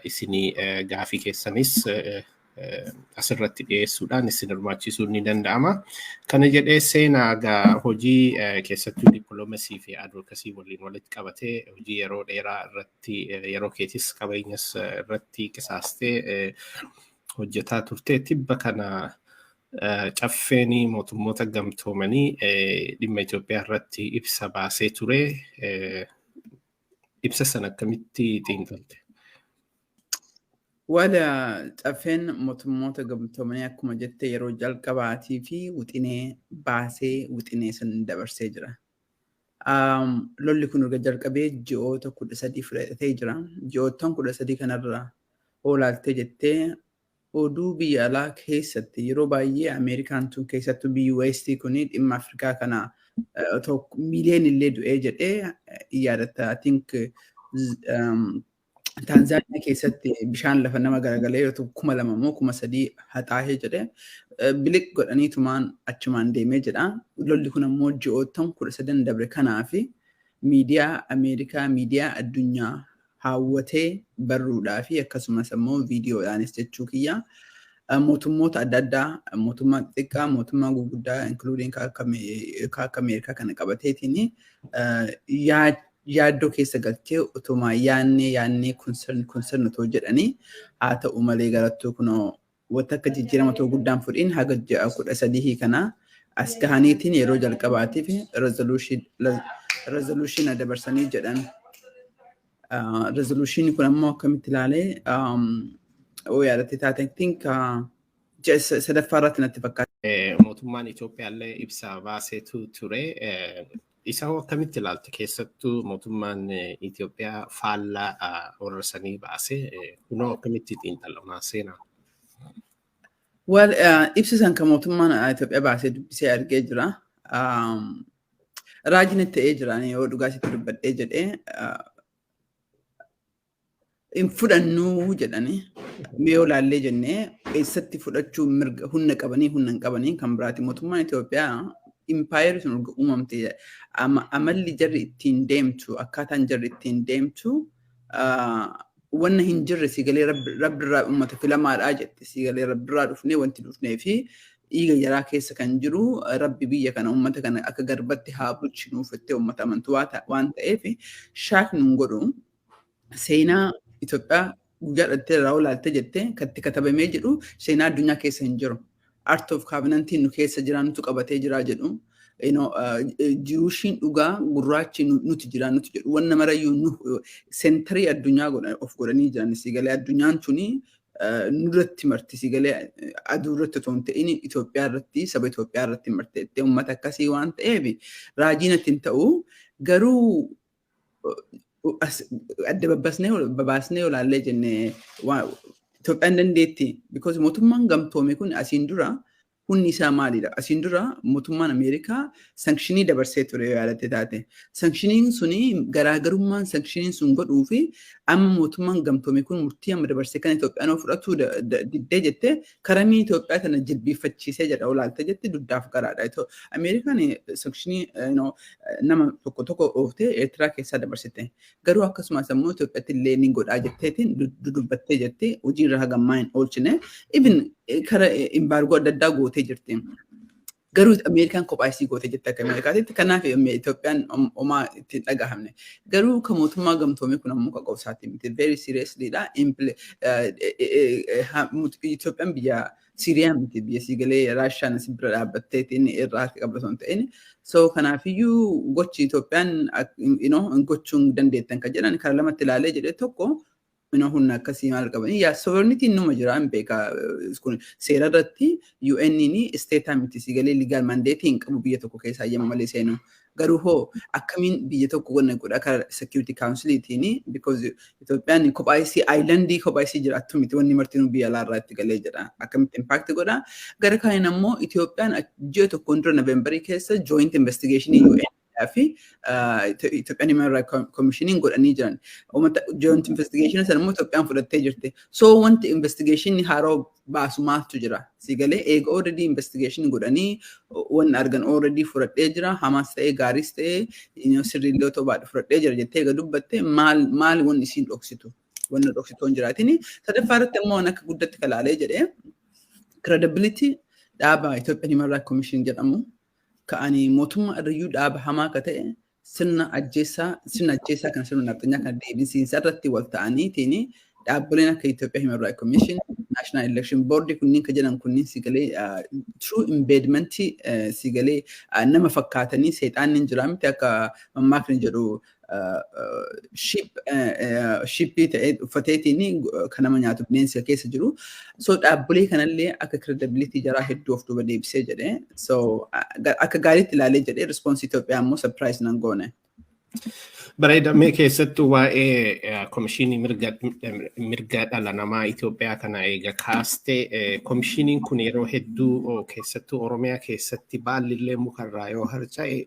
Isinii gaafii keessanis asirratti dhiyeessuudhaan isin hirmaachisuun ni danda'ama. Kana jedhee seenaa egaa hojii keessattuu dippiloomasii fi advocacy waliin walitti qabatee hojii yeroo dheeraa irratti yeroo keetis qabeenyas irratti qisaastee hojjetaa turte. Tibba kana caffeen mootummoota gamtoomanii dhimma Itoophiyaa irratti ibsa baasee ture. Ibsa sana akkamitti xiinxalte? Wala caffeen mootummoota gamtoomanii akkuma jette yeroo jalqabaatii fi wixinee baasee wixinee san dabarsee jira. Lolli kun erga jalqabee ji'oota 13 fudhatee jira. Ji'oottan 13 kanarra oolaaltee jettee oduu biyya alaa keessatti yeroo baay'ee Ameerikaan tun, keessattuu biyyi West kun, dhimma Afrikaa kana miiliyoon illee du'ee jedhee yaadatta. I think Taanzaaniyaa keessatti bishaan lafa nama garagalee yoo 2000 moo 3000 haxaahee jedhee biliq godhaniitumaan achumaan deemee jedha. Lolli kun ammoo ji'oottan 13 dabre kanaa fi miidiyaa Ameerikaa, miidiyaa addunyaa hawwatee barruudhaa fi akkasumas ammoo viidiyoodhaanis jechuu kiyya. Mootummoota adda addaa, mootummaa xixiqqaa, mootummaa gurguddaa, including akka Ameerikaa kana qabateetiin yaaddoo keessa galchee utuma yaannee yaannee concern concern otoo jedhanii, haa ta'u malee garattuu kunoo wanta akka jijjiirama otoo guddaan fudhiin haga ji'a 13 kana as gahaniitiin yeroo jalqabaatiif resolution dabarsanii jedhan. Resolution kun ammoo akkamitti ilaalee oo yaadatte taate, I think ji'a sadaffaa irratti natti fakkaata. Mootummaan Itoophiyaa illee ibsa baaseetu ture. Isa hoo akkamitti ilaalta? Keessattuu mootummaan Itoophiyaa faallaa warra sanii baasee kunoo akkamitti xiinxalamaa, seenaa? Well, ibsa san kan mootummaan Itoophiyaa baasee dubbisee argee jira. Raajiin ta'ee jira yoo dhugaa sitti dubbadhee jedhee hin fudhannuu jedhanii. Mee yoo laallee jennee eessatti fudhachuu mirga humna qabanii, humna hin qabanii kan biraati. Mootummaan Itoophiyaa impaayerri sun erga uumamte amalli jarri ittiin deemtu, akkaataan jarri ittiin deemtu wanna hin jirre. Sigalee rabbirraa uummata filamaadhaa jette, sigalee rabbirraa dhufnee wanti dhufnee fi dhiiga jaraa keessa kan jiru rabbi biyya kana uummata kana akka garbatti haa bulchinuuf jettee uummata amantu waan ta'eef shaak nun godhu. Seenaa Itoophiyaa guyyaa dhattee irraa olaaltee jettee katti katabamee jedhu seenaa addunyaa keessa hin jiru. Ark of Covenantiin nu keessa jira, nutu qabatee jira jedhu. Jewishiin dhugaa gurraachi nuti jira nuti jedhu, wanna marayyuu nu centerii addunyaa of godhanii jiran. Sigalee addunyaan tuni nurratti marti, sigalee aduu irratti otoo hin ta'in Itoophiyaa irratti, saba Itoophiyaa irratti marte uummata akkasii waan ta'eef raajiin ittiin ta'u. Garuu adda babbasnee babaasnee olaallee jennee Itoophiyaan dandeetti. Because mootummaan gamtoome kun asiin dura humni isaa maalidha? Asiin dura mootummaan Ameerikaa sanctionii dabarsee ture yoo yaadatte taate. Sanctioniin suni garaagarummaan sanctioniin sun godhuu fi amma mootummaan gamtoome kun murtii amma dabarsee kana Itoophiyaan fudhatuu diddee jettee karamii Itoophiyaa kana jilbiiffachiisee jedha olaalte jette duddaaf garaadha. Ameerikaan sanctionii nama tokko tokko ooftee Eertiraa keessaa dabarsite. Garuu akkasumas immoo Itoophiyaatti illee ni godhaa jetteetiin dudubbattee jettee hojiirra hagammaa hin oolchine. Even kara embargo adda addaa gootee jirti. Garuu Ameerikaan kophaa isii gootee jirti akka Ameerikaatitti. Kanaaf Itoophiyaan homaa itti hin dhagahamne. Garuu kan mootummaa gamtoome kun ammoo kan qobsaatti miti. Very seriously dha. Itoophiyaan biyya Siiriyaa miti, biyya siigalee Raashaan as bira dhaabbatteetiin irraa harka qabdu osoo hin ta'in. So kanaafiyyuu gochi Itoophiyaan gochuun dandeettan kan jedhan karaa lamatti ilaalee jedhee, tokko humna akkasii maal qabanii yaa sovereignty numa jira hin beeka. Kun seera irratti UN ni state miti, siigalee legal mandate hin qabu biyya tokko keessaa hayyama malee seenu. Garuu hoo akkamiin biyya tokko wanna godha karaa Security Council'iitiin? Because Itoophiyaan kophaa isii islandii kophaa isii jiraattu miti, wanni martinuu biyya alaarraa itti galee jedha. Akkamitti impact godha? Gara kaaniin ammoo Itoophiyaan ji'a tokkoon dura Novemberii keessa joint investigation UN fi Itoophiyaan Human Rights Commissioniin godhanii jiran. Joint investigation sana immoo Itoophiyaan fudhattee jirti. So wanti investigation haaroo baasu maaltu jira? Siigalee eega already investigation godhanii wanni argan already fudhadhee jira. Hamaas ta'ee gaariis ta'ee sirriillee otoo baadhu fudhadhee jira jettee eega dubbatte maal maal wanni isiin dhoksitu? Wanna dhoksitoo hin jiraatin. Sadaffaa irratti immoo waan akka guddatti kalaalee jedhee, credibility dhaaba Ethiopian Human Rights Commission jedhamu ka'anii mootummaa irrayyuu dhaaba hamaa akka ta'e, sirna ajjeessaa kana, sirna nafxanyaa kana deebisiinsa irratti wal ta'aniitiin dhaabbileen akka Ethiopian Human Rights Commission, National Election Board kunniin kan jedhan kunniin sigalee true embedment sigalee nama fakkaatanii seexaanni hin jira miti, akka mammaakni jedhu, sheep ta'ee uffateetiin kan nama nyaatu bineensa keessa jiru. So dhaabbilee kanallee akka credibility jaraa hedduu of duuba deebisee jedhee. So akka gaariitti ilaalee jedhee, response Itoophiyaa immoo surprise nan goone. Bareeda. Mee keessattuu waa'ee komishinii mirga dhala namaa Itoophiyaa kana eega kaastee, komishiniin kun yeroo hedduu keessattuu Oromiyaa keessatti baallillee mukarraa yoo harca'e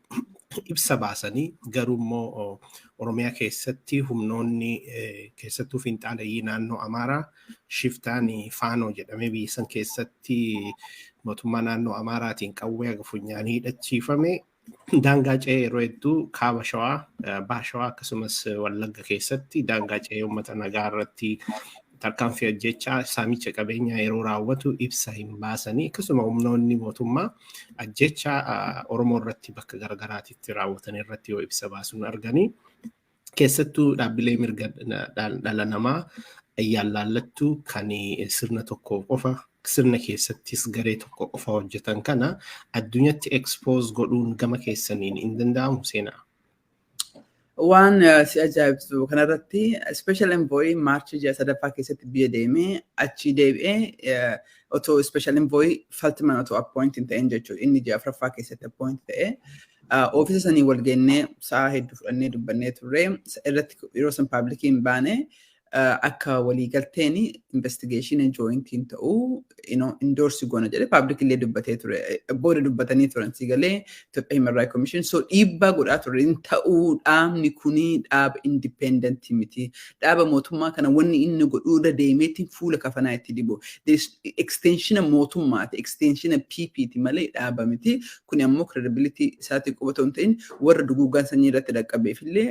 ibsa baasanii, garuu immoo Oromiyaa keessatti humnoonni keessattuu fiinxaaleyyii naannoo Amaaraa, shiftaan Faanoo jedhamee biyya san keessatti mootummaa naannoo Amaaraatiin qawwee haga funyaanii hidhachiifame daangaa ce'ee yeroo hedduu kaaba Shawaa, baha Shawaa akkasumas Wallagga keessatti daangaa ce'ee uummata nagaa irratti tarkaanfii ajjechaa, saamicha qabeenyaa yeroo raawwatu ibsa hin baasanii. Akkasuma humnoonni mootummaa ajjechaa Oromoo irratti bakka garagaraatitti raawwatan irratti yoo ibsa baasuun arganii, keessattuu dhaabbilee mirga dhala namaa ayyaan kan sirna tokko qofa, sirna keessattis garee tokko qofa hojjetan kana addunyatti expose godhuun gama keessaniin hin danda'amu, seenaa? Waan si ajaa'ibsu kanarratti, special envoy March ji'a sadaffaa keessatti biyya deemee achi deebi'ee, otoo special envoy Feltman otoo appoint hin ta'in jechuudha. Inni ji'a afuraffaa keessatti appoint ta'e. Oofisa sanii wal geennee sa'a hedduu fudhannee dubbannee turre. Irratti yeroo san public hin baane, akka waliigalteen investigation jointiin ta'uu endorse goona jedhee public illee dubbatee ture. Booda dubbatanii turan si galee Itoophiyaa Human Rights Commission. So dhiibbaa godhaa ture hin ta'uu, dhaabni kuni dhaaba independent miti. Dhaaba mootummaa kana wanni inni godhuu irra deemeetiin fuula kafanaa itti dibu. Extension mootummaati, extension PPti malee dhaaba miti. Kuni ammoo credibility isaatiin qofa otoo hin ta'in warra duguuggaan sanyii irratti dhaqqabeef illee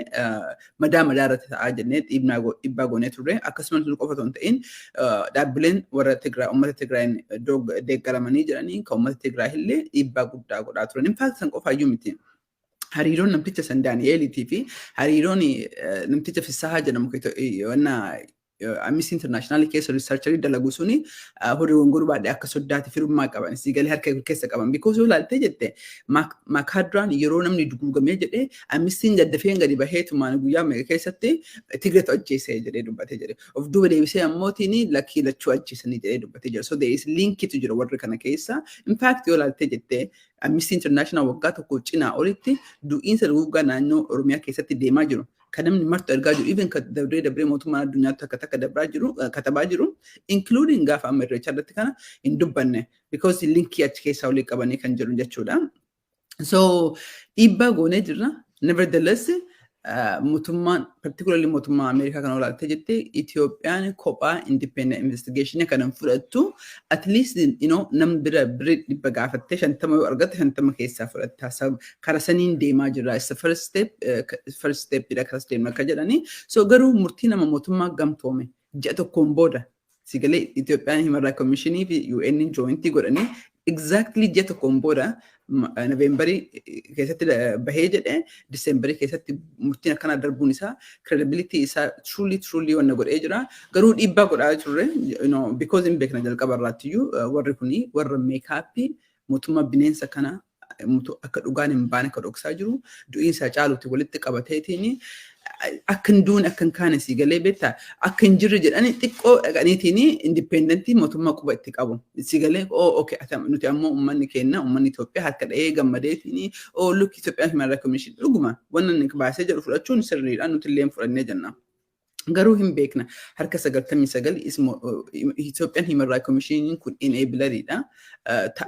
madaa madaa irratti ta'aa jennee dhiibbaa goonee turre. Akkasumas sun qofa otoo hin ta'in dhaabbileen warra Tigraay, uummata Tigraayin deeggaramanii jiranii kan uummata Tigraay illee dhiibbaa guddaa godhaa turan. In fact, san qofaayyuu miti. Hariiroon namticha san Daani'eeliitii fi hariiroon namticha Fissahaa jedhamu wanna Amnesty International keessa researcherii dalagu suni horii gongoruu baadhee akka soddaati firummaa qaban, siigalee harka keessa qaban. Because yoo ilaalte jette, Maakadraan yeroo namni duguugamee jedhee Amnestiin daddafee gadi baheetumaan guyyaa meeqa keessatti Tigreetu ajjeesee jedhee dubbatee jedhe. Of duuba deebisee ammootiin lakkii, lachuu ajjeesanii jedhee dubbatee jira. So there is linkitu jira warri kana keessa. In fact, yoo ilaalte jette, Amnesty International waggaa tokko cinaa olitti du'iinsa duguuggaa naannoo Oromiyaa keessatti deemaa jiru, kan namni martu argaa jiru, even kan dabree dabree mootummaan addunyaatti takka takka dabraa jiru, katabaa jiru, including gaafa amma Irreechaa irratti kana hin dubbanne, because linkii achi keessaa olii qabanii kan jiru jechuudha. So dhiibbaa goonee jirra. Nevertheless, mootummaan, particularly mootummaa Ameerikaa kana olaalte jette, Itoophiyaan kophaa independent investigation kana fudhattu, at least namni bira bira 100 gaafattee 50 yoo argatte 50 keessaa fudhatta. Kara saniin deemaa jirra. It's the first step, first step dha karas deemna akka jedhani. So garuu murtii nama mootummaa gamtoome ji'a tokkoon booda sigalee Itoophiyaan Human Rights Commissionii fi UN jointii godhanii exactly ji'a tokkoon booda Noveembarii keessatti bahee jedhee, Diseembarii keessatti murtiin akkanaa darbuun isaa credibility isaa truly truly wanna godhee jira. Garuu dhiibbaa godhaa turre because hin beekna jalqaba irraattiyyuu warri kuni warra makeup mootummaa bineensa kana akka dhugaan hin baane akka dhoksaa jiru, du'iinsa caalutti walitti qabateetiin akka hin duune, akka hin kaane, sii galee beektaa, akka hin jirre jedhanii xiqqoo dhaqaniitiin independentii mootummaa quba itti qabu. Sii galee, oh okay, nuti ammoo uummanni keenya, uummanni Itoophiyaa harka dha'ee gammadeetiin, oh look, Itoophiyaan Human Rights Commission dhuguma wannan inni baasee jedhu fudhachuun sirriidha, nuti illee fudhannee jenna. Garuu hin beekna, harka 99 Itoophiyaan Human Rights Commission kun enableriidha.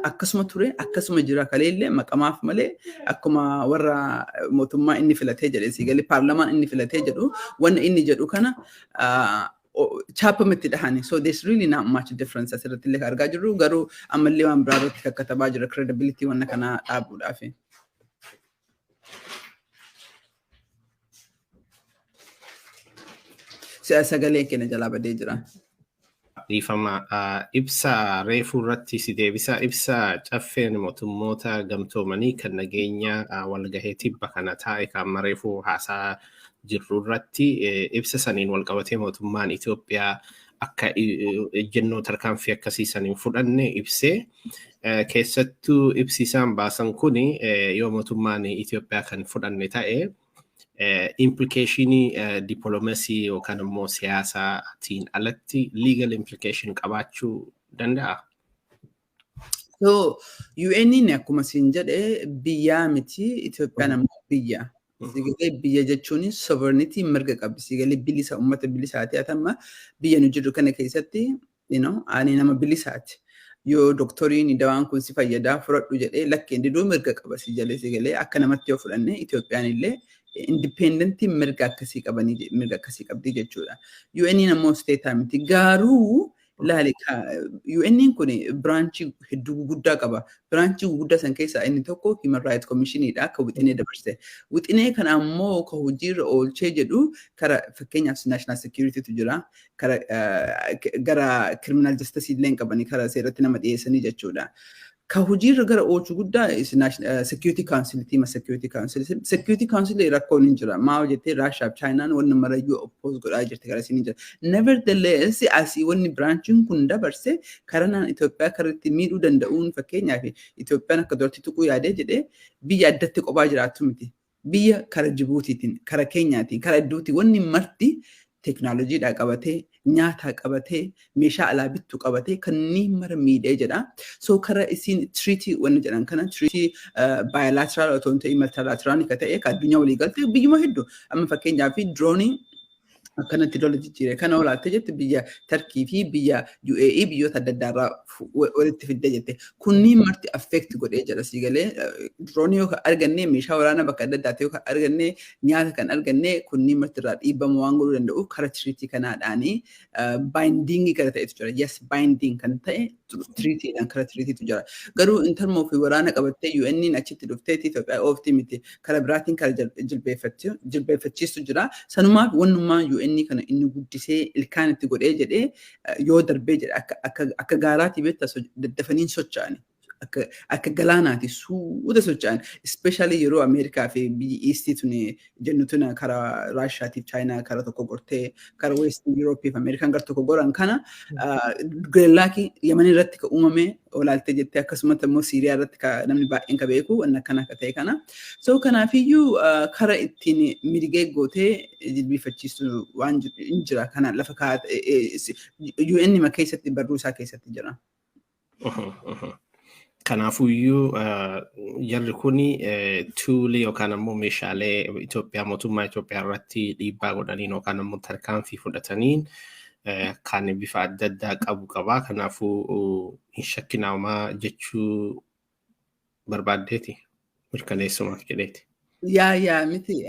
Akkasuma ture, akkasuma jira, kaleellee maqamaaf malee akkuma warra mootummaa inni filatee jedhe, sii galee, paarlamaan inni filatee jedhu wanna inni jedhu kana chaappamatti dhahani. So there's really not much difference asirratti illee argaa jirru, garuu ammallee waan biraa irratti kakkatabaa jira credibility wanna kanaa dhaabuudhaafi. Sagaleen keenya jalaa badee jira. Dhiifama, ibsa reefuu irratti si deebisa. Ibsa Caffeen Mootummoota Gamtoomanii kan nageenya walgahee tibba kana taa'e kan amma reefuu haasaa jirru irratti, ibsa saniin walqabatee mootummaan Itoophiyaa akka ejjennoo tarkaanfii akkasii saniin fudhanne ibsee, keessattuu ibsi isaan baasan kuni yoo mootummaan Itoophiyaa kan fudhanne ta'e implicationii dippiloomasii yookaan immoo siyaasaatiin alatti legal implication qabaachuu danda'a. So UN akkuma siin jedhe biyyaa miti, Itoophiyaan ammoo biyya. Sigalee biyya jechuun sovereignty mirga qabdi. Sigalee bilisa, uummata bilisaati. Ati amma biyya nu jirru kana keessatti ani nama bilisaati. Yoo doktoriin dawaan kun si fayyadaa fudhadhu jedhee lakkeen diduu mirga qaba si jalee. Sigalee akka namatti yoo fudhanne Itoophiyaan illee independentii mirga akkasii qabanii, mirga akkasii qabdi jechuudha. UN ammoo stateaa miti. Garuu laali, UN kun branchii hedduu guguddaa qaba. Branchii guguddaa san keessaa inni tokko Human Rights Commissionidha akka wixinee dabarse. Wixinee kana ammoo ka hojiirra oolchee jedhu kara fakkeenyaaf National Securitytu jira. Kara gara Criminal Justice illee hin qabanii kara seeratti nama dhiyeessanii jechuudha. Ka hojiirra gara oolchu guddaa Security Council, tiima Security Council. Security Council rakkoon hin jira. Maa jettee Raashaa fi Chaayinaan wanni marayyuu oppose godhaa jirti, gara isin jira. Nevertheless, asii wanni branchiin kun dabarse karanaan Itoophiyaa karatti miidhuu danda'uun, fakkeenyaaf Itoophiyaan akka duratti tuquu yaadee jedhee biyya addatti kophaa jiraattu miti. Biyya kara Jibuutiitiin, kara Keenyaatiin, kara iddooti wanni marti teeknooloojiidhaa qabatee, nyaataa qabatee, meeshaa alaa bittu qabatee kanneen mara miidhee jedha. So kara isiin treaty wanni jedhan kana, treaty bilateral otoo hin ta'in multilateral ka ta'e, ka addunyaa walii galte biyyuma hedduu. Amma fakkeenyaaf droonii akkanatti lola jijjiire kana olaatte jette biyya Tarkii fi biyya UAE biyyoota adda addaa irraa walitti fidde jette. Kunniin marti affect godhee jira sii galee. Droonii yoo arganne, meeshaa waraanaa bakka adda addaatti yoo arganne, nyaata kan arganne, kunniin marti irraa dhiibbama waan godhuu danda'uuf kara treaty kanaadhaanii bindingii gara ta'etu jira. Yes, binding kan ta'e treatydhaan kara treatytu jira. Garuu in term of waraana qabattee UN'n achitti dhufteeti Itoophiyaa oofti miti. Kara biraatiin kara jilbeeffachiistu jira. Sanumaaf wannummaa UN kana inni guddisee ilkaan itti godhee jedhee yoo darbee jedhe akka gaaraatii beektaa daddafanii socho'ani. Akka galaanaati suuta socho'an. Especially yeroo Ameerikaa fi biyyi Eastii tuni jennu tuna karaa Raashiyaatiif Chaayinaa kara tokko gortee, kara West Eurooppii fi Ameerikaan gara tokko goran kana, Giriinlaakii Yaman irratti ka uumame olaaltee jettee, akkasumatti immoo Siiriyaa irratti ka namni baay'een ka beeku wanni akkana akka ta'e kana. So kanaafiyyuu kara ittiin mitigate gootee jilbiifachiisu waan hin jira kana lafa kaa'ate UN ma keessatti barruu isaa keessatti jira. Kanaafuyyuu jarri kun toolii yookaan ammoo meeshaalee Itoophiyaa, mootummaa Itoophiyaa irratti dhiibbaa godhaniin yookaan ammoo tarkaanfii fudhataniin kan bifa adda addaa qabu qaba. Kanaafuu hin shakkinaamaa jechuu barbaaddeeti, mirkaneessumaaf jedheeti. Yaa miti,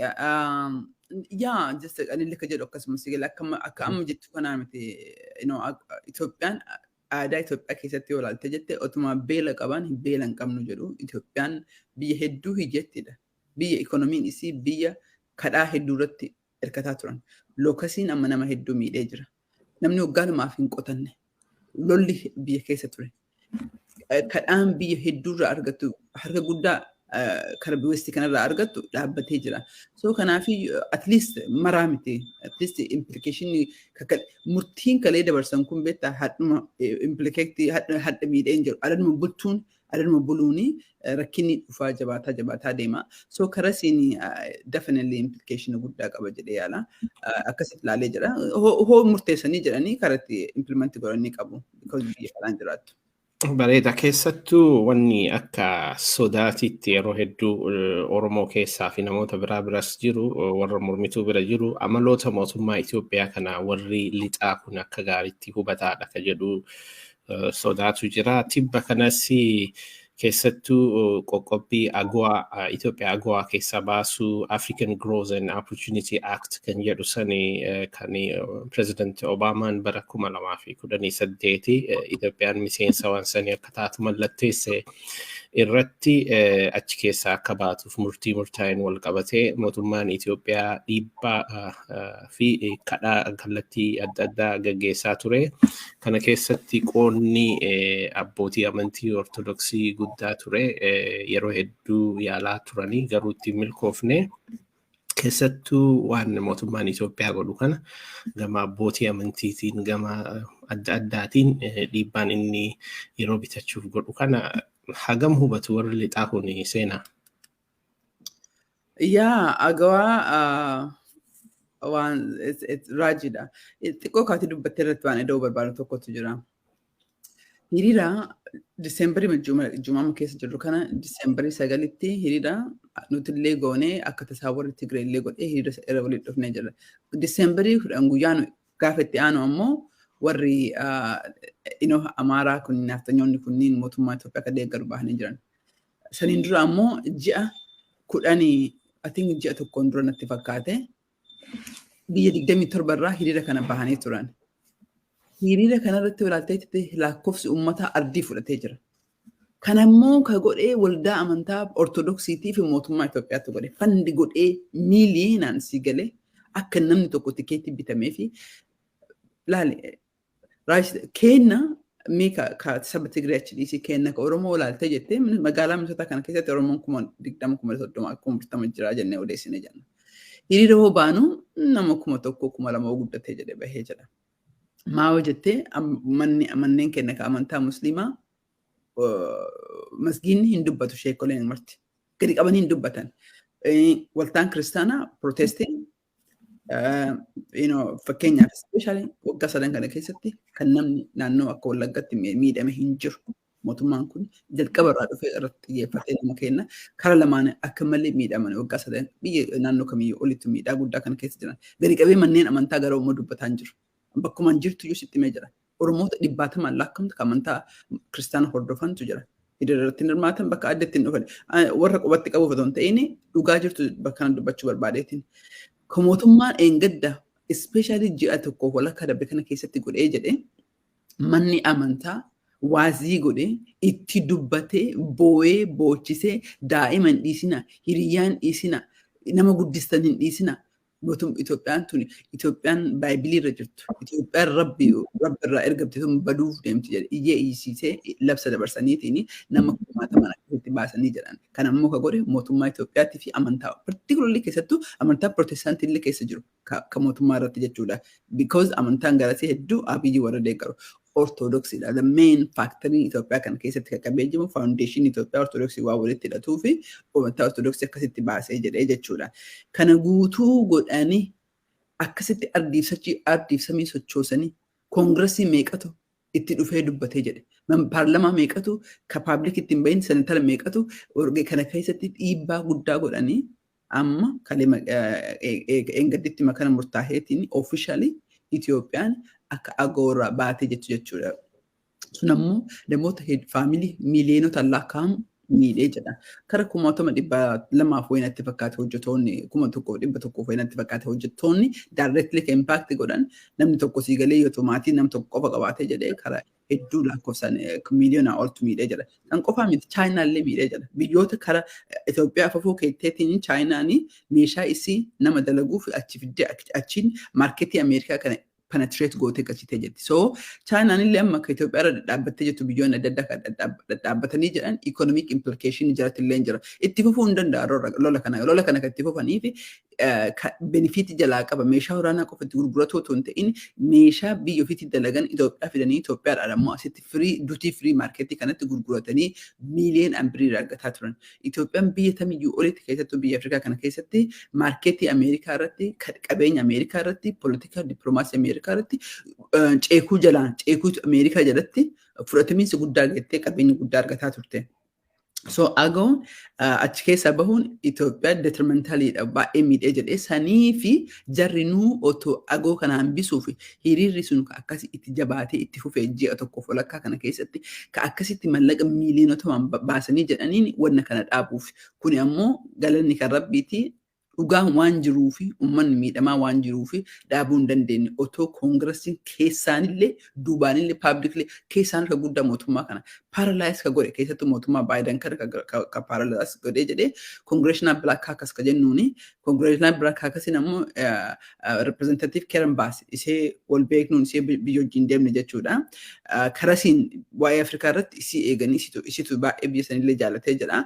yaa just ani illee jedhu akkasumas akka amma jettu kanaa miti. Itoophiyaan aadaa Itoophiyaa keessatti yoo ilaalte jette otuma beela qaban beela hin qabnu jedhu. Itoophiyaan biyya hedduu hiyyeettidha. Biyya ikoonomiin isii biyya kadhaa hedduu irratti hirkataa turan. Locustiin amma nama hedduu miidhee jira. Namni waggaa 2f hin qotanne. Lolli biyya keessa ture. Kadhaan biyya hedduurraa argattu harka guddaa kara westii kanarraa argattu dhaabbatee jira. So kanaaf at least maraa miti. At least implication murtiin kalee dabarsan kun beektaa hadhuma implicate hadha miidhee hin jiru. Adaduma bultuun adaduma buluuni rakkinni dhufaa jabaataa jabaataa deema. So karasiin definitely implication guddaa qaba jedhee yaala. Akkasitti ilaalee jira. Hoo murteessanii jedhanii karatti implement godhanii qabu. Because biyya kanaan jiraattu. Bareeda. Keessattuu wanni akka sodaatitti yeroo hedduu Oromoo keessaa fi namoota biraa biras jiru, warra mormituu bira jiru, amaloota mootummaa Itoophiyaa kana warri lixaa kun akka gaariitti hubataadha ka jedhu sodaatu jira. Tibba kanas keessattuu qoqqobbii AGOA, Itoophiyaa AGOA keessaa baasuu, African Growth and Opportunity Act kan jedhu sani, kan President Obaamaan bara 2018 Itoophiyaan miseensa waan sanii akka taatu mallatteesse. Irratti achi keessaa akka baatuuf murtii murtaa'een wal qabatee mootummaan Itoophiyaa dhiibbaa fi kadhaa kallattii adda addaa gaggeessaa ture. Kana keessatti qoonni abbootii amantii Ortodoksii guddaa ture. Yeroo hedduu yaalaa turanii garuu ittiin milkoofne. Keessattuu waan mootummaan Itoophiyaa godhu kana gama abbootii amantiitiin, gama adda addaatiin dhiibbaan inni yeroo bitachuuf godhu kana hagam hubatu warri lixaa kun, seenaa? Yaa, AGOA waan raajiidha. Xiqqoo kaatii dubbattee irratti waan iddoo barbaadu tokkotu jira. Hiriira Diseembarii jumaama keessa jirru kana, Diseembarii 9tti hiriira nuti illee goonee, akka tasaa warri Tigree illee godhee, hiriira irra walitti dhufnee jirra. Diseembarii 10 guyyaa gaafa itti aanu ammoo warri Amaaraa kunniin, naftanyoonni kunniin, mootummaa Itoophiyaa akka deeggaru bahanii jiran. Saniin dura ammoo ji'a 10, I think ji'a tokkoon dura natti fakkaate, biyya 27 irraa hiriira kana bahanii turan. Hiriira kanarratti walaaltee lakkoofsi uummataa ardii fudhatee jira. Kanammoo ka godhee waldaa amantaa Ortodoksiitii fi mootummaa Itoophiyaatti godhe. Fund godhee miiliyoonaan si galee akka namni tokko tikeetii bitamee fi laali kenna mee ka saba Tigree achi dhiisii, kenna ka Oromoo olaaltee jettee, magaalaa Minisootaa kana keessatti Oromoon 20,000, 30,000, 40,000 jira jennee odeessine jenna. Hiriira hoo baanu nama 1000, 2000 guddatee jedhee bahee jedha. Maa hoo jettee, manni manneen keenya ka amantaa Musliimaa, masgiinni hin dubbatu, sheekoleen marti. Gadi qabanii hin dubbatan. Waltaan kiristaanaa protestiin fakkeenyaaf, especially waggaa 3 kana keessatti kan namni naannoo akka Wallaggaatti miidhame hin jiru. Mootummaan kun jalqaba irraa dhufee irratti xiyyeeffatee nama kenna. Kara lamaan akka malee miidhaman, waggaa 3 biyya naannoo kamiyyuu olitti miidhaa guddaa kana keessa jiran. Gadi qabee manneen amantaa gara Oromoo dubbataa hin jiru. Bakkuma hin jirtu iyyuu sitti himee jira. Oromoota dhibbaatamaan lakkaa'amtu kan amantaa kiristaana hordofantu jira. Hiriira irratti hin hirmaatan, bakka adda ittiin dhufan. Warra qubatti qabuuf otoo hin ta'in, dhugaa jirtu bakka kana dubbachuu barbaadeetiin. Kan mootummaan eengadda especially ji'a tokkoof walakkaa darbe kana keessatti godhee jedhee, manni amantaa waazii godhee itti dubbatee, boo'ee boochisee, daa'ima hin dhiisina, hiriyaa hin dhiisina, nama guddistan hin dhiisina. Mootum Itoophiyaan tuni, Itoophiyaan baaybilii irra jirtu, Itoophiyaan Rabbi irraa ergamte tun baduuf deemti jedhe iyyee iyyisiisee labsa dabarsaniitiin nama kumaataman akkasitti baasanii jedhan. Kan ammoo ka godhe mootummaa Itoophiyaatii fi amantaa, particularly keessattuu amantaa Protestaantii illee keessa jiru ka mootummaa irratti jechuudha. Because amantaan garasii hedduu Abiyyi warra deeggaru. Ortodoksiidha. The main factory Itoophiyaa kana keessatti kan qabee jiru, foundation Itoophiyaa Ortodoksii waa walitti hidhatuu fi amantaa Ortodoksii akkasitti baasee jedhee jechuudha. Kana guutuu godhanii akkasitti ardiif samii sochoosanii, koongirasii meeqatu itti dhufee dubbatee jedhe. Paarlamaa meeqatu ka public ittiin bahin, senatara meeqatu kana keessatti dhiibbaa guddaa godhanii, amma kalee eengadditti makana murtaa'eetiin officially Itoophiyaan akka AGOA baatee jettu jechuudha. Sun ammoo namoota family miiliyoonota lakkaa'amu miidhee jedha. Kara 200,000 wayinatti fakkaate hojjettoonni, 1,100 wayinatti fakkaate hojjettoonni directly kan impact godhan, namni tokko sii galee yoo maatii nam tokko qofa qabaatee jedhee, kara hedduu lakkoofsaan miiliyoonaa oltu miidhee jira. Kan qofaa miti, Chaayinaallee miidhee jira. Biyyoota kara Itoophiyaa afafoo keetteetiin Chaayinaan meeshaa isii nama dalaguuf achi fiddee achiin marketii Ameerikaa kana penetrate gootee galchitee jirti. So Chaayinaan illee amma akka Itoophiyaa irra dhadhaabbattee jirtu, biyyoonni adda addaa kan dhadhaabbatanii jiran, economic implication jalatti illee jira. Itti fufuu hin danda'a lola kana. Lola kana kan itti fufanii fi benefitii jalaa qaba. Meeshaa waraanaa qofa itti gurguratu otoo hin ta'in, meeshaa biyya ofiitti dalagan Itoophiyaa fidanii, Itoophiyaadhaan ammoo asitti free duty free marketii kanatti gurguratanii miiliyoon birii argataa turan. Itoophiyaan biyya kamiyyuu olitti, keessattuu biyya Afrikaa kana keessatti, marketii Ameerikaa irratti, qabeenya Ameerikaa irratti, poolitikaa dippiloomaasii Ameerikaa irratti, ceekuu jalaan ceekuu Ameerikaa jalatti fudhatamiinsa guddaa geettee qabeenya guddaa argataa turte. So AGOAn achi keessaa bahuun Itoophiyaa detrimentaliidha, baay'ee miidhee jedhee. Sanii fi jarrinuu otoo AGOA kana hambisuuf hiriirri sun akkasii itti jabaatee itti fufee ji'a tokkoof walakkaa kana keessatti ka akkasitti mallaqa miiliyoonota baasanii jedhaniin wanna kana dhaabuuf. Kuni ammoo galanni kan Rabbiiti. Dhugaan waan jiruu fi uummanni miidhamaa waan jiruu fi dhaabuu hin dandeenye. Otoo Congressiin keessaanillee, duubaanillee, publicly keessaan ka guddaa mootummaa kana paralyze ka godhe, keessattuu mootummaa Biden kana ka paralyze godhee jedhee Congressional Black Caucus ka jennuuni. Congressional Black Caucusiin ammoo Representative Karen Bass isee wal beeknuun isee biyya wajjin deemne jechuudha. Karasiin waa'ee Afrikaa irratti isii eeganii isitu baay'ee biyya sanillee jaalatee jedha.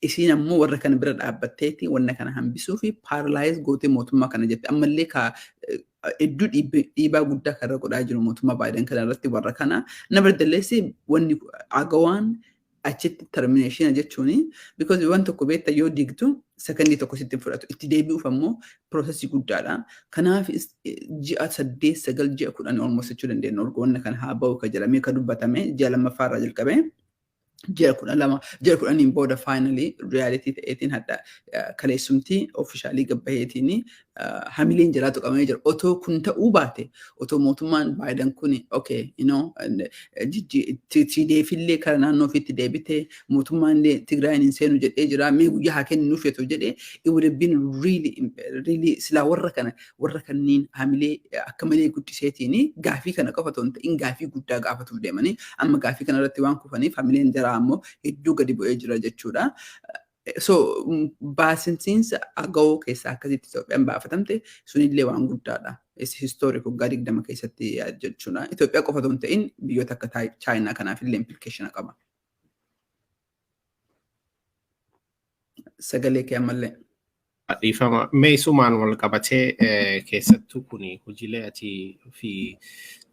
Isiin ammoo warra kana bira dhaabbatteeti wanna kana hambisuu fi paralyze gootee mootummaa kana jette. Ammallee ka hedduu dhiibaa guddaa kan irra godhaa jiru mootummaa Biden kana irratti warra kana. Nevertheless, wanni AGOAn achitti termination jechuuni, because waan tokko beekta, yoo diigtu sekondii tokko sitti fudhatu, itti deebi'uuf ammoo processii guddaadha. Kanaaf ji'a 8, 9, ji'a 10 almost jechuu dandeenya. Wanna kana haa ba'u ka jedhamee ka dubbatame ji'a lammaffaa irraa jalqabee ji'a 12, ji'a 10n booda finally reality ta'eetiin hadda kaleessumti officially gabbaheetiin hamileen jiraatu qabamee jira. Otoo kun ta'uu baate, otoo mootummaan Biden kun okay, TDF illee kara naannoo ofiitti deebite, mootummaan illee Tigraayin hin seenu jedhee jira, mee guyyaa haa kennu feetu jedhee, it would have been really really silaa warra kana, warra kanneen hamilee akka malee guddiseetiin gaafii kana qofa otoo hin ta'in gaafii guddaa gaafatuuf deemanii amma gaafii kana irratti waan kufaniif hamileen jaraa ammoo hedduu gadi bu'ee jira jechuudha. So baasinsiinsa AGOA keessaa akkasitti Itoophiyaan baafatamte sunillee waan guddaadha. Historic waggaa 20 keessatti jechuudha. Itoophiyaa qofa otoo hin ta'in biyyoota akka Chaayinaa kanaaf illee implication qaba. Sagalee kee ammallee. Dhiifama. Meesumaan wal qabatee, keessattuu kun hojiilee ati fi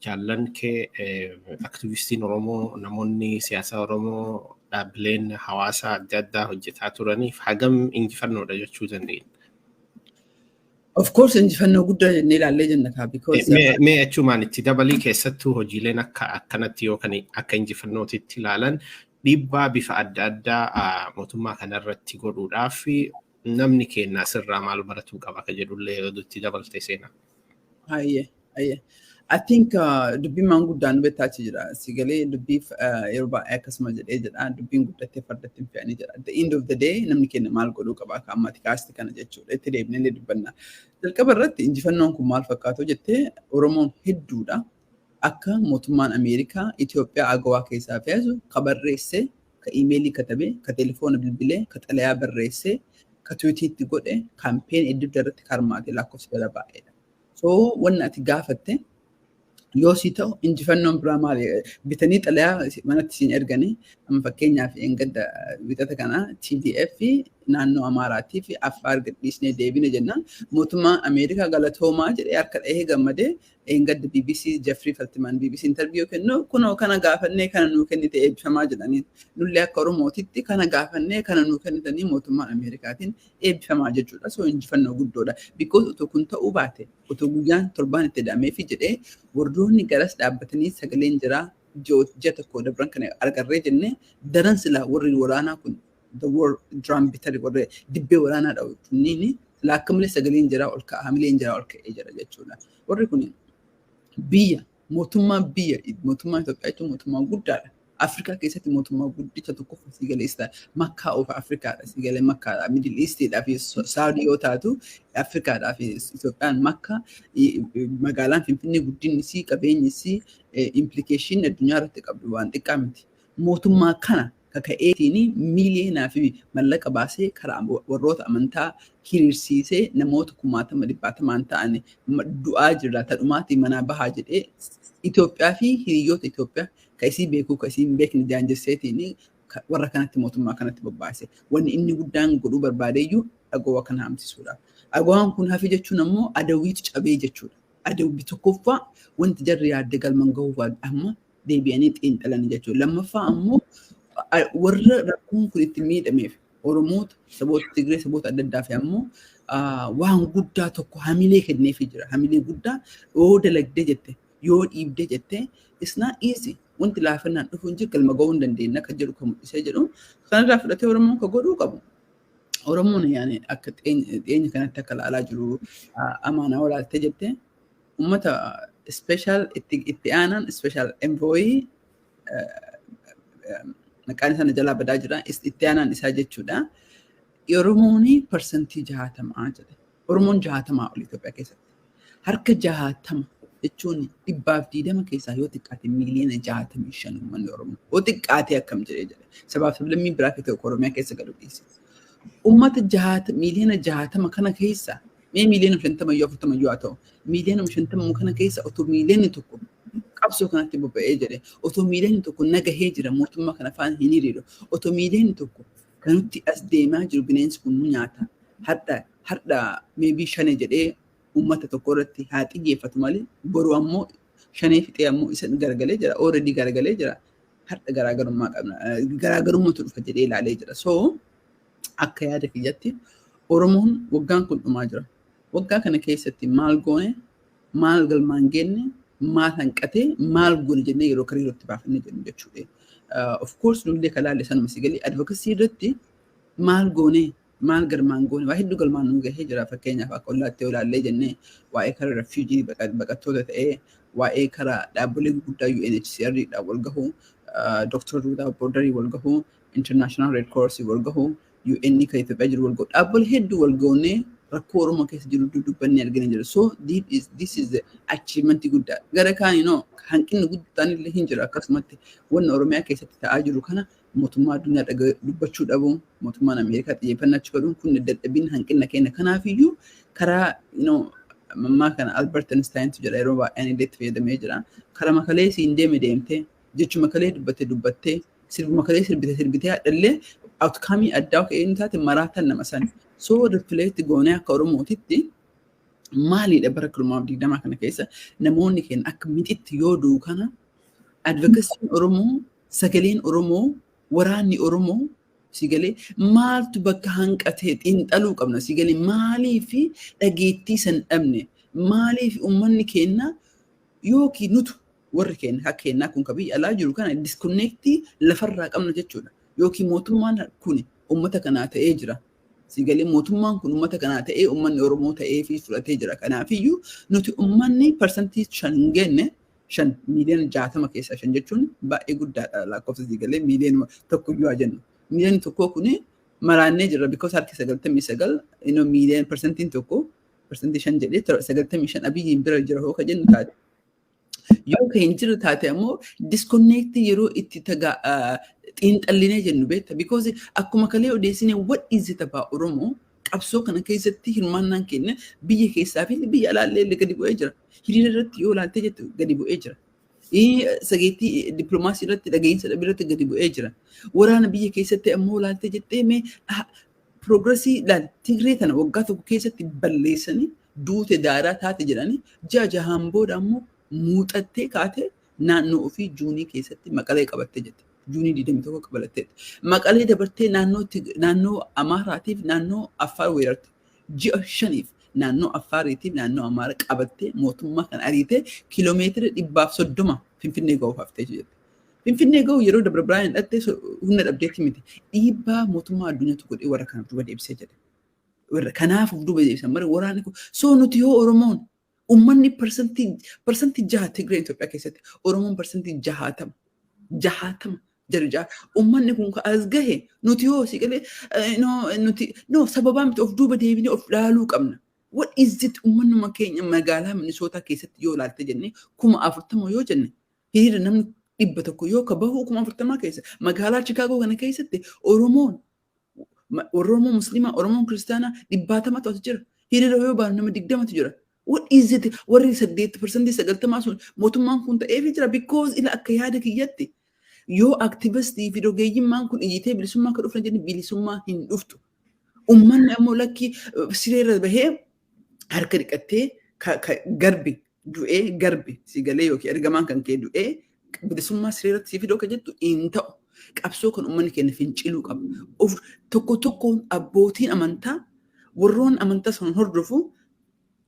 jaallan kee, aktivistiin Oromoo, namoonni siyaasaa Oromoo, dhaabbileen hawaasaa adda addaa hojjetaa turaniif hagam injifannoodha jechuu dandeenya? Of course, injifannoo guddaa jennee ilaallee jenna kaa, because Mee achumaan itti dabalii, keessattuu hojiileen akka akkanatti yookaan akka injifannootitti ilaalan dhiibbaa bifa adda addaa mootummaa kanarratti godhuudhaaf namni keenya asirraa maal baratuu qaba ka jedhullee yoo itti dabalte seenaa. Hayyee, hayyee. I think dubbiin maanguddaan beektaa jira. Sigalee dubbiif yeroo baay'ee akkasuma jedhee jedha. Dubbiin guddattee fardatti hin fe'anii jedha. At the end of the day, namni keenya maal godhuu qaba akka ammatti kaasti kana jechuudha. Itti deebinee illee dubbanna. Jalqaba irratti injifannoon kun maal fakkaatu jettee, Oromoon hedduudha. Akka mootummaan Ameerikaa Itoophiyaa AGOA keessaa fe'atu ka barreesse, ka iimeelii katabee, ka telefoona bilbilee, ka xalayaa barreessee, ka tweetiitti godhe, campaign hedduu irratti karmaate lakkoofsa jala baay'eedha. So wanni ati gaafatte yoo si ta'u, injifannoon biraa maali? Bitanii xalayaa manatti siin erganii, amma fakkeenyaaf gadda bitata kana TDF naannoo Amaaraatii fi Affaar gadhiisnee deebine jennaan mootummaan Ameerikaa galatoomaa jedhee harka dhahee gammadee, gadda BBC Jeffrey Feltman BBC interview kennu, kunoo kana gaafannee kana nuu kennite, eebbifamaa jedhanii. Nullee akka Oromootitti kana gaafannee kana nuu kennitanii mootummaan Ameerikaatiin eebbifamaa jechuudha. So injifannoo guddoodha. Because otoo kun ta'uu baate, otoo guyyaan torbaan itti hidhameefi jedhee warroonni garas dhaabbatanii sagaleen jiraa ji'a tokko dabran kana argarree jennee, daran silaa warri waraanaa kun, the war drum beater, warri dibbee waraanaa dha'u kunniin, silaa akka malee sagaleen jiraa ol ka'a, hamileen jiraa ol ka'ee jira jechuudha. Warri kun biyya mootummaa, biyya mootummaa Itoophiyaa jechuun mootummaa guddaadha. Afrikaa keessatti mootummaa guddicha tokkoffaa si galeessa, Makkaa of Afrikaadha, si galee Makkaadha. Middle Eastiidhaa fi Saudii yoo taatu, Afrikaadhaa fi Itoophiyaan Makkaa. Magaalaan Finfinnee guddinni isii, qabeenyi isii, implication addunyaa irratti qabdu waan xiqqaa miti. Mootummaa kana kaka'eetiin miiliyoonaa fi mallaqa baasee karaa warroota amantaa hiriirsiisee namoota kumaatama dhibbaatamaan ta'an du'aa jira, tadhumaatii manaa bahaa jedhee, Itoophiyaa fi hiriyoota Itoophiyaa ka isii beekuu ka isii hin beekne jaanjesseetiin warra kanatti mootummaa kanatti bobbaase. Wanni inni guddaan godhuu barbaadeyyuu AGOA kana hambisuudha. AGOAn kun hafe jechuun ammoo adawwiitu cabee jechuudha. Adawwi tokkoffaa wanti jarri yaadde galman gahuuf amma deebi'anii xiinxalanii jechuudha. Lammaffaa ammoo warra rakkoon kun itti miidhameef, Oromoota, saboota Tigree, saboota adda addaa fi ammoo waan guddaa tokko hamilee kenneefii jira. Hamilee guddaa yoo dalagdee jette, yoo dhiibdee jette, it's not easy. Wanti laafannaan dhufu hin jiru, galma gahuu hin dandeenya akka jedhu kan mul'isee jedhu. Kanarraa fudhatee Oromoon ka godhuu qabu. Oromoon yaani akka dhiyeenya kanatti akka ilaalaa jiru, amaanaa walaaltee jette, uummata special itti aanaan special envoy, maqaan sana jalaa badaa jira, itti aanaan isaa jechuudha. Oromoon 60% jedhe. Oromoon 60 ol Itoophiyaa keessatti. Harka 60 jechuun 120 keessaa yoo xiqqaate 65 miiliyoona uummanni Oromoo. Yoo xiqqaate akkam jedhee jedhe. Sabaaf sablammii biraa keessatti Oromiyaa keessa galu dhiise. Uummata 60 miiliyoona kana keessa mee 50 miiliyoona yoo 40 yoo haa ta'u, 50 miiliyoona kana keessa otoo 1 miiliyoona qabsoo kanatti bobba'ee jedhe, otoo 1 miiliyoonni nagahee jira mootummaa kana faana hin hiriiru, otoo 1 miiliyoonni kan nutti as deemaa jiru bineensi kun nu nyaata, har'a maybe shane jedhee uummata tokko irratti haa xiyyeeffatu malee, boru ammoo shanee fixee ammoo isa garagalee jira, already garagalee jira, har'a garaagarummaa qabna, garaagarummaatu dhufa jedhee ilaalee jira. So akka yaada kiyyatti Oromoon waggaan kun dhumaa jira. Waggaa kana keessatti maal goone, maal galmaan geenne, maal hanqatee, maal goone jennee yeroo kariirootti baafannee jennu jechuudha. Of course nullee kalaalle sanuma si galee advocacy irratti maal goone, maal galmaan goone, waa hedduu galmaan nu gahee jira. Fakkeenyaaf akka ollaatti yoo ilaallee jennee, waa'ee karaa refugee baqattoota ta'ee, waa'ee karaa dhaabbilee gurguddaa UNHCR dhaan wal gahuu, Doctor Without Borderii wal gahuu, International Red Cross wal gahuu, UN kan Itoophiyaa jiru wal gahuu, dhaabbilee hedduu wal goonee rakkoo Oromoo keessa jiru dubbannee argina jira. So this is the achievement guddaa. Gara kaaniinoo hanqinni guddaan illee hin jira. Akkasumatti wanna Oromiyaa keessatti ta'aa jiru kana mootummaa addunyaa dubbachuu dhabuun, mootummaan Ameerikaa xiyyeeffannaa achi godhuun kun dadhabina hanqina keenya. Kanaafiyyuu karaa mammaa kana Albert Einsteintu jedha, yeroo baay'een illee itti fayyadamee jira. Karaa makalee siin deeme deemtee, jechuma kalee dubbatte dubbattee, sirbuma kalee sirbite sirbitee, hadhallee outcome addaa ka'ee inni taate maraatan nama sana. So reflect goonee akka Oromootitti maalidha bara 2020 kana keessa namoonni keenya akka mixitti yoo du'u kana, advocacyn Oromoo, sagaleen Oromoo, waraanni Oromoo sigalee maaltu bakka hanqatee xiinxaluu qabna. Sigalee maalii fi dhageettii san dhabne, maaliif uummanni keenya yookiin nutu warri keenya akka keenyaa kun ka biyya alaa jiru kana disconnect lafarraa qabna jechuudha. Yookiin mootummaan kun uummata kanaa ta'ee jira. Sigalee mootummaan kun uummata kanaa ta'ee, uummanni Oromoo ta'ee fi fudhatee jira. Kanaafiyyuu nuti uummanni 5% hin geenne, 5 miiliyoona 60 keessaa 5 jechuun baay'ee guddaadha lakkoofsa, sigalee 1 miiliyoona iyyuu haa jennu. 1 miiliyoona kuni maraannee jirra because harki 99 miiliyoona 1% 5% jedhee 95 Abiyyiin bira jira hoo ka jennu taate. Yoo ka hin jirre taate ammoo disconnect yeroo itti xiinxallinee jennu beekta, because akkuma kalee odeessine, what is it about Oromoo, qabsoo kana keessatti hirmaannaan keenya biyya keessaa fi biyya alaallee illee gadi bu'ee jira. Hiriira irratti yoo ilaaltee jettu gadi bu'ee jira. Sageettii dippiloomaasii irratti dhageensa dhabii irratti gadi bu'ee jira. Waraana biyya keessatti ammoo ilaaltee jettee mee progress ilaali. Tigree tana waggaa tokko keessatti balleessanii duute daaraa taate jedhanii, ji'a jahaan booda ammoo muuxattee kaatee naannoo ofii Juunii keessatti Maqalee qabattee jette. Juunii 21 qabattee. Maqalee dabartee naannoo Amaaraatiif naannoo Affaar weerarte. Ji'a 5f naannoo Affaariitiif naannoo Amaara qabattee, mootummaa kan ariitee kiiloomeetira 130 Finfinnee ga'uuf haftee jette. Finfinnee ga'u yeroo Dabra Birhaan hidhattee humna dhabdeetti miti. Dhiibbaa mootummaa addunyaatu godhee warra kanaaf duuba deebisee jedhe. Warra kanaaf of duuba deebisan malee waraanni kun. So nuti yoo Oromoon uummanni 6% Tigree Itoophiyaa keessatti, Oromoon 60%, 60 jara jaha, uummanni kun ka as gahe nuti yoo si galee no nuti no sababaa miti, of duuba deebinee of dhaaluu qabna. What is it, uummanuma keenya magaalaa Minisootaa keessatti yoo ilaalte jennee 40,000 yoo jenne, hiriira namni 100 yoo ka bahu 40,000 keessa, magaalaa Chikaagoo kana keessatti Oromoon, Oromoo Musliimaa, Oromoon Kiristaanaa dhibbaatamatu as jira. Hiriira yoo baanu nama 20tu jira. What is it? Warri 8 90% sun mootummaan kun ta'eefii jira because ila akka yaada kiyyatti yoo activistii fi rogeeyyimmaan kun iyyitee bilisummaa akka dhufna jenne bilisummaa hin dhuftu. Uummanni ammoo lakkii sireerra bahee harka dhiqattee garbi du'ee, garbi si galee yookiin ergamaan kan kee du'ee bilisummaa sireerratti si fidoo akka jettu hin ta'u. Qabsoo kan uummanni keenya finciluu qaba. Of tokko tokkoon abbootiin amantaa, warroon amantaa sana hordofu,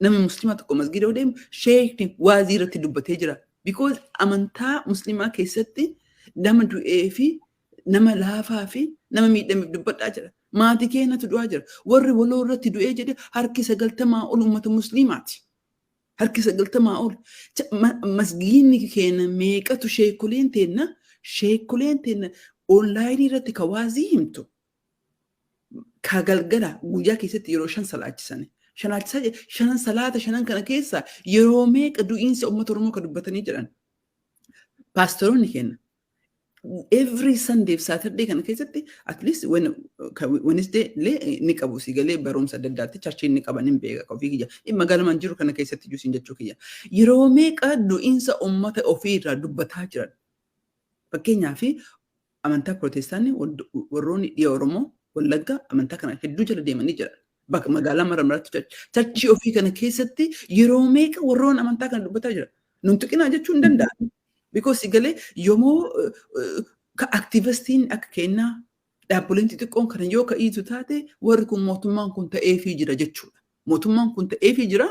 namni musliimaa tokko masgiida yoo deemu sheekni waazii irratti dubbatee jira. Because amantaa musliimaa keessatti nama du'ee fi nama laafaa fi nama miidhameef dubbadhaa jira. Maatii keenyatu du'aa jira. Warri waloo irratti du'ee jedhe harki 90 ol uummata musliimaati. Harki 90 ol. Masgiinni keenya meeqatu, sheekoleen teenna online irratti ka waazii himtu. Ka galgala guyyaa keessatti yeroo 5 salaachisan. Shanaachisaa shanan salaata shanan kana keessa yeroo meeqa du'iinsa uummata Oromoo ka dubbatanii jedhan. Paastoroonni keenya every Sunday fi Saturday kana keessatti, at least Wednesday illee ni qabu, si galee, barumsa adda addaatti churchiin ni qaban hin beeka ofii kiyya. Dhimma galaman jiru kana keessatti iyyuu siin jechuu kiyya. Yeroo meeqa du'iinsa uummata ofii irraa dubbataa jiran. Fakkeenyaaf, amantaa Pirootestaanii warroonni dhiya Oromoo Wallagga amantaa kana hedduu jala deemanii jiran. Bakka magaalaa mara maratti churchii ofii kana keessatti yeroo meeqa warroon amantaa kana dubbataa jiran. Nun tuqinaa jechuu hin danda'an. Because galee yommuu ka activistiin akka kennaa dhaabboleen xixiqqoon kana yoo ka'iitu taate, warri kun mootummaan kun ta'eefii jira jechuudha. Mootummaan kun ta'eefii jira.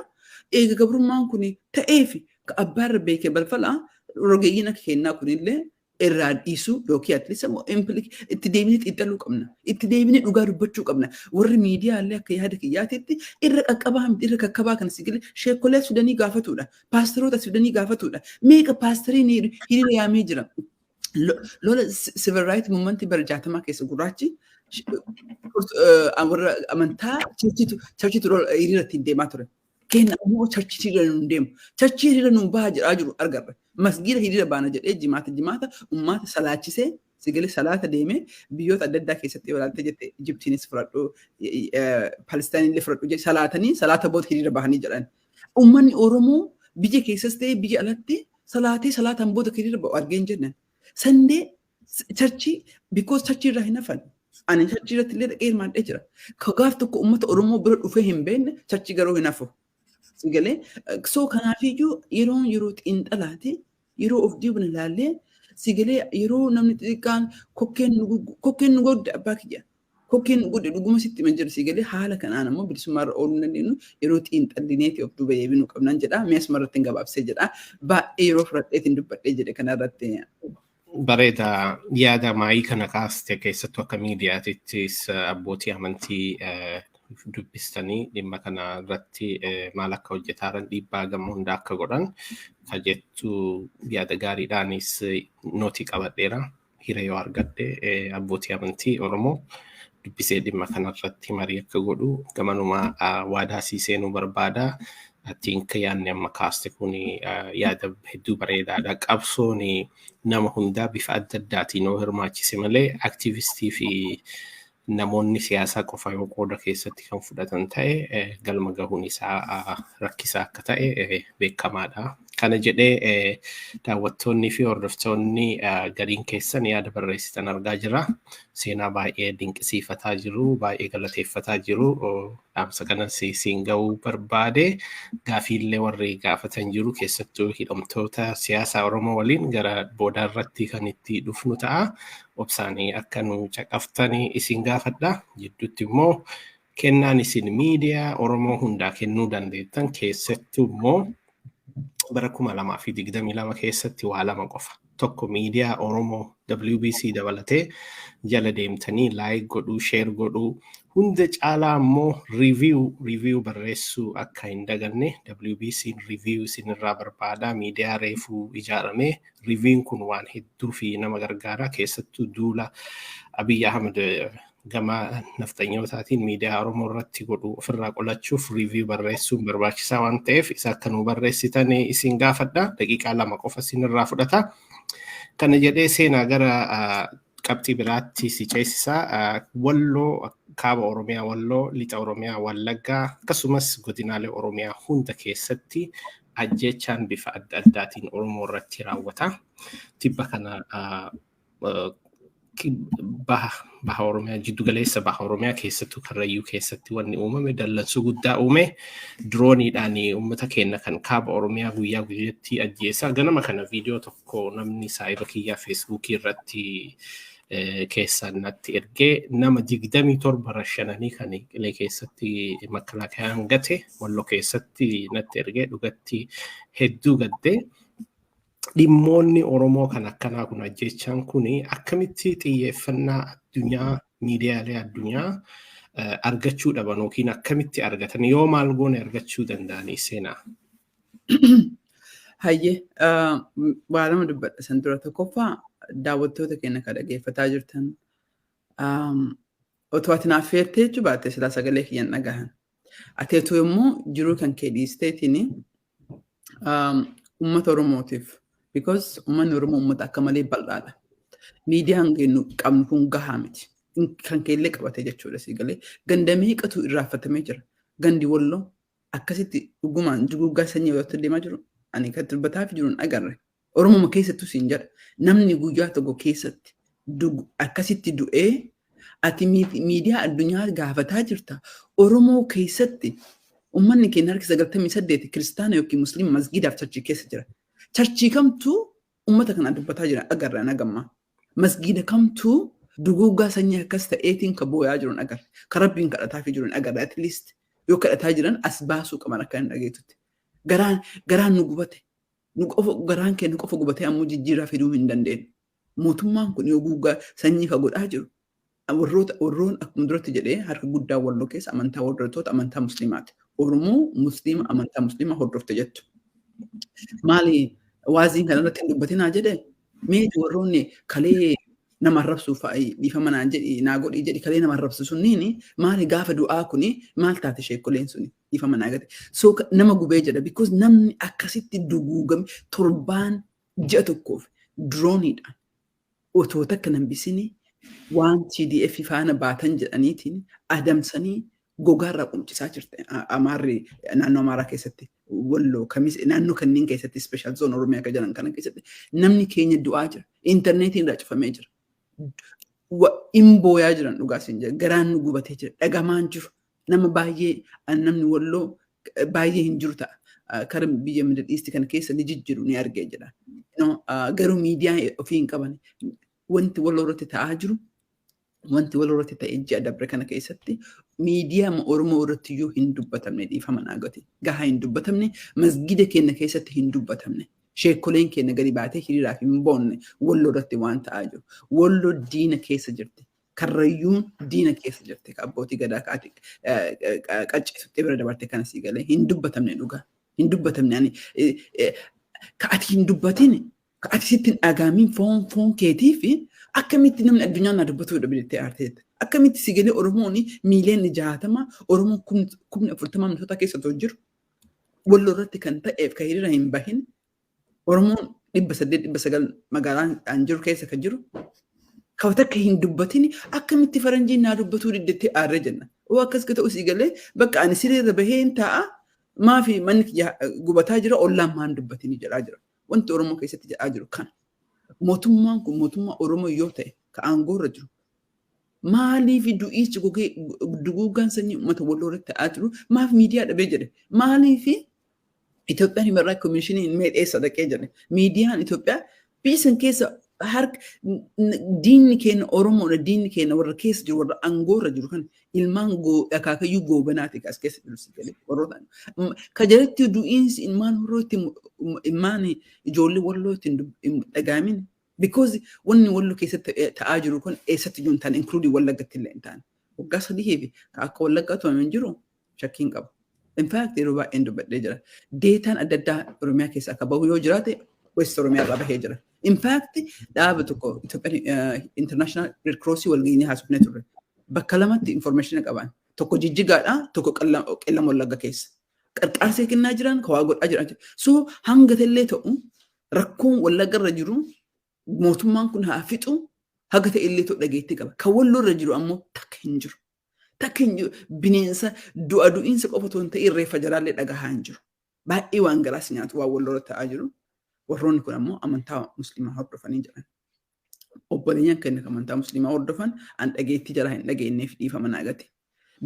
Eega gabrummaan kun ta'eefi ka abbaarra beekee balfalaa, rogeeyyiin akka kennaa kunillee irraa dhiisuu yookiin at least immoo itti deebinee xiinxaluu qabna. Itti deebinee dhugaa dubbachuu qabna. Warri miidiyaallee akka yaada kiyyaatitti irra qaqqabaa miti, irra kakkabaa kana si galee sheekolee fidanii gaafatudha. Paasteroota fidanii gaafatudha. Meeqa paasteriin hiriira yaamee jira. Lola civil right movement bara 60 keessa gurraachi warra amantaa churchitu hiriira ittiin deemaa ture. Kenna immoo churchii hiriira nuun deemu. Churchii hiriira nuun bahaa jedhaa jiru argarra. Masgiida hiriira baana jedhee jimaata jimaata uummata salaachisee, sigalee, salaata deemee biyyoota adda addaa keessatti walaaltee jette, Ijiptiinis fudhadhu, Palestaayinillee fudhadhu jedhe, salaatanii salaata booda hiriira bahanii jedhan. Uummanni Oromoo biyya keessas ta'ee biyya alatti salaatee salaataan booda hiriira ba'u argee hin jennan. Sunday churchii, because churchii irraa hin hafan. Ani churchii irratti illee dhaqee hirmaadhee jira. Ka gaaf tokko uummata Oromoo bira dhufee hin beekne churchii garuu hin hafu. Sigalee, so kanaafiyyuu yeroon yeroo xiinxalaati, yeroo of diibna ilaallee, sigalee, yeroo namni xixiqqaan kokkeen nu godhe, abbaa kiyya. Kokkeen nu godhe, dhuguma sitti himan jira, sigalee, haala kanaan ammoo bilisummaa irra ooluu hin dandeenyu, yeroo xiinxallineeti of duuba deebinuu qabnan jedha. Mi'as irratti hin gabaabsee jedha. Baay'ee yeroo fudhadheetiin dubbadhee jedhe kanarratti. Bareeda, yaada maayii kana kaaste, keessattuu akka miidiyaatittis abbootii amantii dubbistanii dhimma kana irratti maal akka hojjetaa jiran, dhiibbaa gama hundaa akka godhan ka jettu yaada gaariidhaanis nootii qabadheera. Hira yoo argadhe abbootii amantii Oromoo dubbisee dhimma kanarratti marii akka godhu gamanumaa waadaa sii seenuu barbaada. I think yaadni amma kaaste kun yaada hedduu bareedaadha. Qabsoon nama hundaa bifa adda addaatiin yoo hirmaachise malee, activistii fi namoonni siyaasaa qofa yoo qooda keessatti kan fudhatan ta'e, galma gahuun isaa rakkisaa akka ta'e beekamaadha. Kana jedhee, daawwattoonni fi hordoftoonni gariin keessan yaada barreessitan argaa jira. Seenaa baay'ee dinqisiifataa jiru, baay'ee galateeffataa jiru. Dhaamsa kanas siin gahuu barbaade. Gaafiillee warri gaafatan jiru, keessattuu hidhamtoota siyaasaa Oromoo waliin gara boodaa irratti kan itti dhufnu ta'a. Obsaanii akka nu caqaftanii isin gaafadha. Jidduutti immoo kennaan isin miidiyaa Oromoo hundaa kennuu dandeettan, keessattuu immoo bara 2022 keessatti waa lama qofa. Tokko, miidiyaa Oromoo WBC dabalatee jala deemtanii like godhuu, share godhuu, hunda caalaa immoo review barreessuu akka hin daganne. WBC review isinirraa barbaada. Miidiyaa reefuu ijaarame, reviewn kun waan hedduu fi nama gargaara, keessattuu duula Abiyyi Ahmed gama nafxanyootaatiin miidiyaa Oromoo irratti godhu ofirraa qolachuuf review barreessuun barbaachisaa waan ta'eef, isa akka nu barreessitan isin gaafadha. Daqiiqaa 2 qofa isinirraa fudhata. Kana jedhee, seenaa, gara qabxii biraatti si ceesisaa. Walloo, kaaba Oromiyaa Walloo, lixa Oromiyaa Wallaggaa, akkasumas godinaalee Oromiyaa hunda keessatti ajjeechaan bifa adda addaatiin Oromoo irratti raawwata. Tibba kana baha Oromiyaa, jiddugaleessa baha Oromiyaa, keessattuu Karrayyuu keessatti wanni uumame dallansuu guddaa uume. Dirooniidhaan uummata keenya kan kaaba Oromiyaa guyyaa guyyaatti ajjeesaa. Ganama kana viidiyoo tokko namni saayiba kiyyaa Feesbuukii irratti keessaan natti ergee, nama 27 rashananii kan Qilee keessatti makkalaakayaan gate Walloo keessatti natti ergee, dhugatti hedduu gaddee. Dhimmoonni Oromoo kan akkanaa kun, ajjechaan kun, akkamitti xiyyeeffannaa addunyaa, miidiyaalee addunyaa argachuu dhaban yookiin akkamitti argatan, yoo maal goone argachuu danda'anii, seenaa? Hayyee, waa lama dubbadha san dura. Tokkoffaa, daawwattoota keenya kan dhaggeeffataa jirtan Otoo ati naaf feertee jechuu baatte silaa sagalee kiyyan dhagahan. Ateetu immoo jiruu kan kee dhiisteetiin uummata Oromootiif, because uummanni Oromoo uummata akka malee bal'aadha. Miidiyaan nu qabnu kun gahaa miti. Kan keellee qabate jechuudha si galee. Ganda meeqatu irraanfatamee jira. Gandi Walloo akkasitti dhugumaan duguuggaa sanyii yoo deemaa jiru ani kan dubbataaf jiru hin agarre. Oromuma keessattuu siin jedha. Namni guyyaa tokko keessatti akkasitti du'ee ati miidiyaa addunyaa gaafataa jirta. Oromoo keessatti uummanni keenya harki 98 kiristaana yookiin musliima masgiidaaf churchii keessa jira. Churchii kamtuu uummata kana dubbataa jira agarra nagamma. Masgiida kamtuu duguuggaa sanyii akkas ta'eetiin ka booyaa jiru hin agarre. Ka Rabbiin kadhataafii jiru hin agarre, at least yoo kadhataa jiran as baasuu qaban akka hin dhageetutti. Garaan nu gubate. Nu qofa garaan keenya qofa gubatee ammoo jijjiirraa fiduu hin dandeenyu. Mootummaan kun yoo duguuggaa sanyii ka godhaa jiru warroota warroon akkuma duratti jedhee harka guddaa Walloo keessa amantaa hordoftoota amantaa musliimaati. Oromoo musliima amantaa musliimaa hordofte jettu. Maali waaziin kana irratti hin dubbatinaa jedhee meeti warroonni kalee nama arrabsuuf dhiifama naan jedhi naa godhi jedhi kalee nama arrabsu sunniini maali gaafa du'aa kuni maal taate sheekoleen suni dhiifama naa gate. So nama gubee jedha, because namni akkasitti duguugame torbaan ji'a tokkoof droneiidhaan otoo takka nambisini waan TDF faana baatan jedhaniitiin adamsanii gogaarraa qumcisaa jirte. Amaarri naannoo Amaaraa keessatti, Walloo kamis naannoo kanneen keessatti, special zone Oromiyaa akka jedhan kana keessatti namni keenya du'aa jira. Intarneetiin irraa cufamee jira. In booyaa jiran, dhugaa siin jira. Garaan nu gubatee jira. Dhagamaan jiru. Nama baay'ee namni Walloo baay'ee hin jiru ta'a. Kara biyya Middle East kana keessa ni jijjiru ni argee jira. Garuu miidiyaa ofii hin qaban. Wanti Walloo irratti ta'aa jiru, wanti wal irratti ta'e ji'a dabre kana keessatti miidiyaa Oromoo irratti iyyuu hin dubbatamne, dhiifama naa gate. Gahaa hin dubbatamne, masgida keenya keessatti hin dubbatamne. Sheekoleen keenya gadi baatee hiriiraaf hin boonne Walloo irratti waan ta'aa jiru. Walloo diina keessa jirti. Karrayyuun diina keessa jirti. Abbootii gadaa kaati qaccisutti bira dabarte kana sii galee hin dubbatamne dhugaa. Hin dubbatamne ani ka ati hin dubbatin, ka ati sitti hin dhagaamin foon keetii fi akkamitti namni addunyaan na dubbatuu dhabe aarteetta. Akkamitti si galee Oromoon miiliyoonni 60, Oromoon 40,000 Minnesota keessa otoo jiru Walloo irratti kan ta'eef kan hiriira hin bahin, Oromoon 800 900 magaalaan jiru keessa kan jiru kan takka hin dubbatin akkamitti faranjiin naa dubbatuu diddettee aarree jenna. Oo akkas ta'u si galee bakka ani sireerra bahee hin taa'a maafi manni gubataa jira ollaan maan dubbatini jedhaa jira. Wanti Oromoo keessatti jedhaa jiru kana. Mootummaan kun mootummaa Oromoo yoo ta'e ka aangoo irra jiru maaliif du'iichi gogee duguuggaan sanyii uummata Walloo irratti ta'aa jiru maaf miidiyaa dhabee jedhe? Maaliif Itoophiyaan Human Rights Commission mee dheessa dhaqee jedhe? Miidiyaan Itoophiyaa biyya san keessa harka diinni keenya Oromoodha, diinni keenya warra keessa jiru, warra aangoo irra jiru kan ilmaan akaakayyuu Goobanaati as keessa jiru si galee warroota ka jalatti du'iinsi ilmaan horoo itti ilmaan ijoollee Walloo ittiin hin dhagaamin, because wanni Walloo keessatti ta'aa jiru kun eessatti iyyuu hin taane, including Wallaggatti illee hin taane. Waggaa 3 fi akka Wallaggaa tumame hin jiru shakkiin qabu. In fact, yeroo baay'een dubbadhee jira. Dataan adda addaa Oromiyaa keessa akka bahu yoo jiraate West Oromiyaa irraa bahee jira. In fact, dhaaba tokko Itoophiyaan International Red Cross wal geenyee haasofnee turre. Bakka lamatti information qaban. Tokko Jijjigaadha, tokko Qellam Wallagga keessa. Qarqaarsa kennaa jiran, ka waa godhaa jiran. So hanga ta'ellee ta'u rakkoon Wallagga irra jiru mootummaan kun haa fixu haga ta'e illee ta'u dhageettii qaba. Kan Walloo irra jiru ammoo takka hin jiru. Takka hin jiru. Bineensa du'a du'iinsa qofa otoo hin ta'in reeffa jalaallee dhagahaa hin jiru. Baay'ee waan garaas nyaatu waan Walloo irra ta'aa jiru. Warroonni kun ammoo amantaa musliimaa hordofanii jiran. Obboleeyyan keenya amantaa musliimaa hordofan an dhageettii jalaa hin dhageenyeef dhiifama naa gate.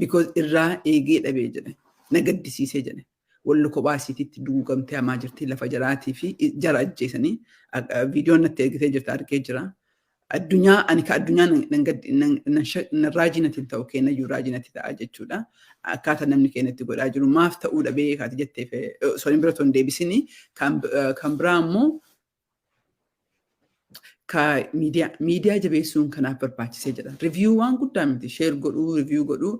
Because irraa eegee dhabee jedhe. Na gaddisiisee jedhe. Wallo kophaa isiititti duugamtee hamaa jirti lafa jalaatii fi jara ajjeesanii viidiyoon natti ergitee jirta argee jira. Addunyaa ani ka addunyaa nan raajii natti hin ta'u kennayyuu raajii natti ta'a jechuudha. Akkaataa namni keenya itti godhaa jiru maaf ta'uu dhabee kaati jetteef soniin bira otoo hin deebisini kan biraa immoo ka miidiyaa jabeessuun kanaaf barbaachisee jedha. Review waan guddaa miti, share godhuu, review godhuu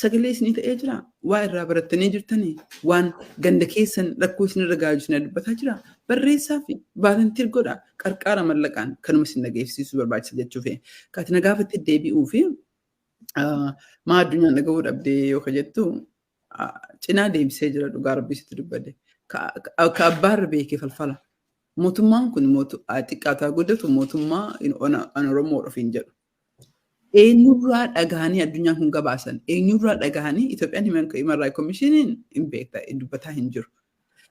sagalee isinii ta'ee jira. Waa irraa barattanii jirtanii waan ganda keessan rakkoo isinirra gahaa jiru isin dubbataa jira. Barreessaa fi volunteer godha, qarqaara mallaqaan kanuma isin dhageessisuu barbaachisa jechuuf. Kaati na gaafatte deebi'uu fi Maa addunyaan dhaga'uu dhabdee yoo ka jettu, cinaa deebisee jira, dhugaa Rabbii sitti dubbadde. Ka abbaarra beekee falfala. Mootummaan kun xiqqaataa guddatu mootummaa an Oromoo ofiin jedhu. Eenyurraa dhagahanii addunyaan kun gabaasan? Eenyurraa dhagahanii Itoophiyaan Human Rights Commissioniin hin beekta, dubbataa hin jiru.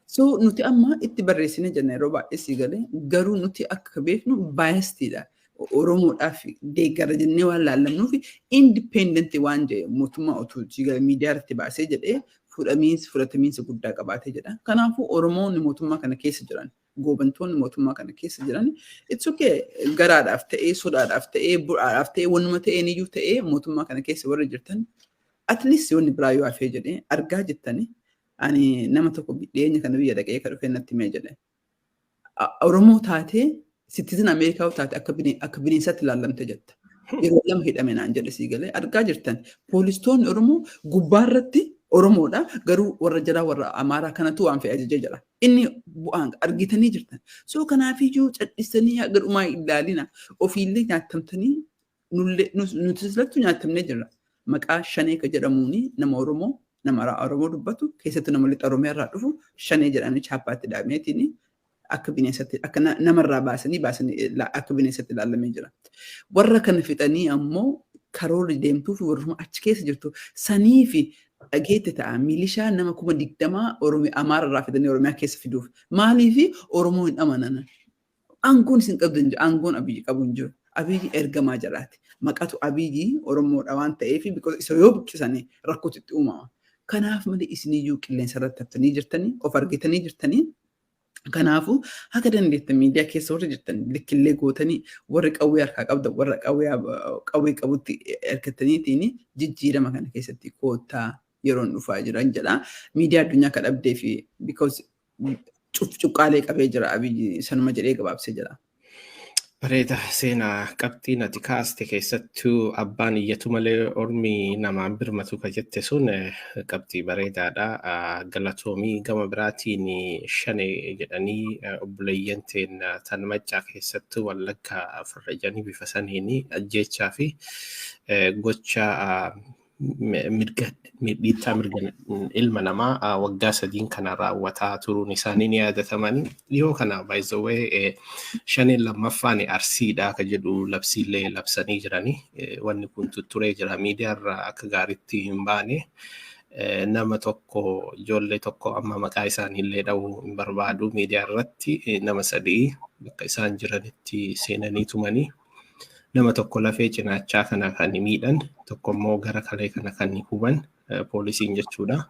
So nuti amma itti barreessine jenna yeroo baay'ee, sii galee, garuu nuti akka beeknu biasediidha. Oromoodhaaf deeggara jennee waan laallamnuuf, independent waan jedhe mootummaa otuu miidiyaa irratti baasee jedhee fudhatamiinsa guddaa qabaatee jedha. Kanaafuu Oromoonni mootummaa kana keessa jiran, goobantoonni mootummaa kana keessa jiran, it's okay, garaadhaaf ta'ee, sodaadhaaf ta'ee, bu'aadhaaf ta'ee, wannuma ta'een iyyuu ta'ee, mootummaa kana keessa warra jirtan, at least wanni biraa yoo hafee jedhee, argaa jettanii, ani nama tokko dhiyeenya kana biyya dhaqee ka dhufee natti himee jedhe. Oromoo taatee, citizen Ameerikaa taate, akka bineensaatti ilaallamte jetta. Yeroo lama hidhame naan jedhe, sii galee, argaa jirtan, poolistoonni Oromoo gubbaarratti Oromoodha, garuu warra jalaa warra Amaaraa kanatu waan fe'e ajajee jira. Inni bu'aan argitanii jirtan. So kanaafiyyuu cadhisanii haga dhumaa ilaalina. Ofiillee nyaatamtanii, nuti lattu nyaatamnee jirra. Maqaa Shanee ka jedhamuuni nama Oromoo, nama Oromoo dubbatu, keessattuu nama lixa Oromiyaa irraa dhufu Shanee jedhanii chaappaatti dhaameetiin akka bineensatti, akka namarraa baasanii akka bineensatti ilaalamee jira. Warra kana fixanii ammoo karoorri deemtuu fi warruma achi keessa jirtu sanii fi dhageette ta'a, milishaa nama 20,000 Oromiyaa Amaara irraa fidanii Oromiyaa keessa fiduuf. Maaliif Oromoo hin amanan? Aangoon isin qabdu hin jiru. Aangoon Abiyyi qabu hin jiru. Abiyyi ergamaa jalaati. Maqatu Abiyyi Oromoodha waan ta'eef, isa yoo buqqisanii rakkootu itti uumama. Kanaaf malee isiniyyuu qilleensa irratti haftanii jirtanii, of argitanii jirtanii. Kanaafuu haga dandeettan miidiyaa keessa warri jirtan likkillee gootanii, warri qawwee harkaa qabdan warra qawwee qabutti ergataniitiin jijjiirama kana keessatti koottaa, yeroon dhufaa jiran jedha. Miidiyaa addunyaa ka dhabdee fi because cuqqaalee qabee jira Abiyyi, sanuma jedhee gabaabsee jira. Bareeda, Seenaa. Qabxiin ati kaaste, keessattuu abbaan iyyatu malee ormi namaan birmatu ka jette sun, qabxii bareedaadha. Galatoomii. Gama biraatiin Shane jedhanii obboleeyyan teenya tan Maccaa, keessattuu Wallagga farrajanii bifa saniin ajjeechaa fi gocha mirga dhiittaa mirga ilma namaa waggaa 3n kana raawwataa turuun isaanii ni yaadatamanii. Dhiyoo kana baay'izawee Shaneen lammaffaan Arsiidha ka jedhu labsiillee labsanii jiranii. Wanni kun tutturee jira, miidiyaarra akka gaariitti hin baane. Nama tokko, ijoollee tokko, amma maqaa isaaniillee dha'uu hin barbaadu miidiyaa irratti, nama sadii bakka isaan jiranitti seenanii tumanii, nama tokko lafee cinaachaa kana kan miidhan, tokko immoo gara kalee kana kan huban, poolisiin jechuudha.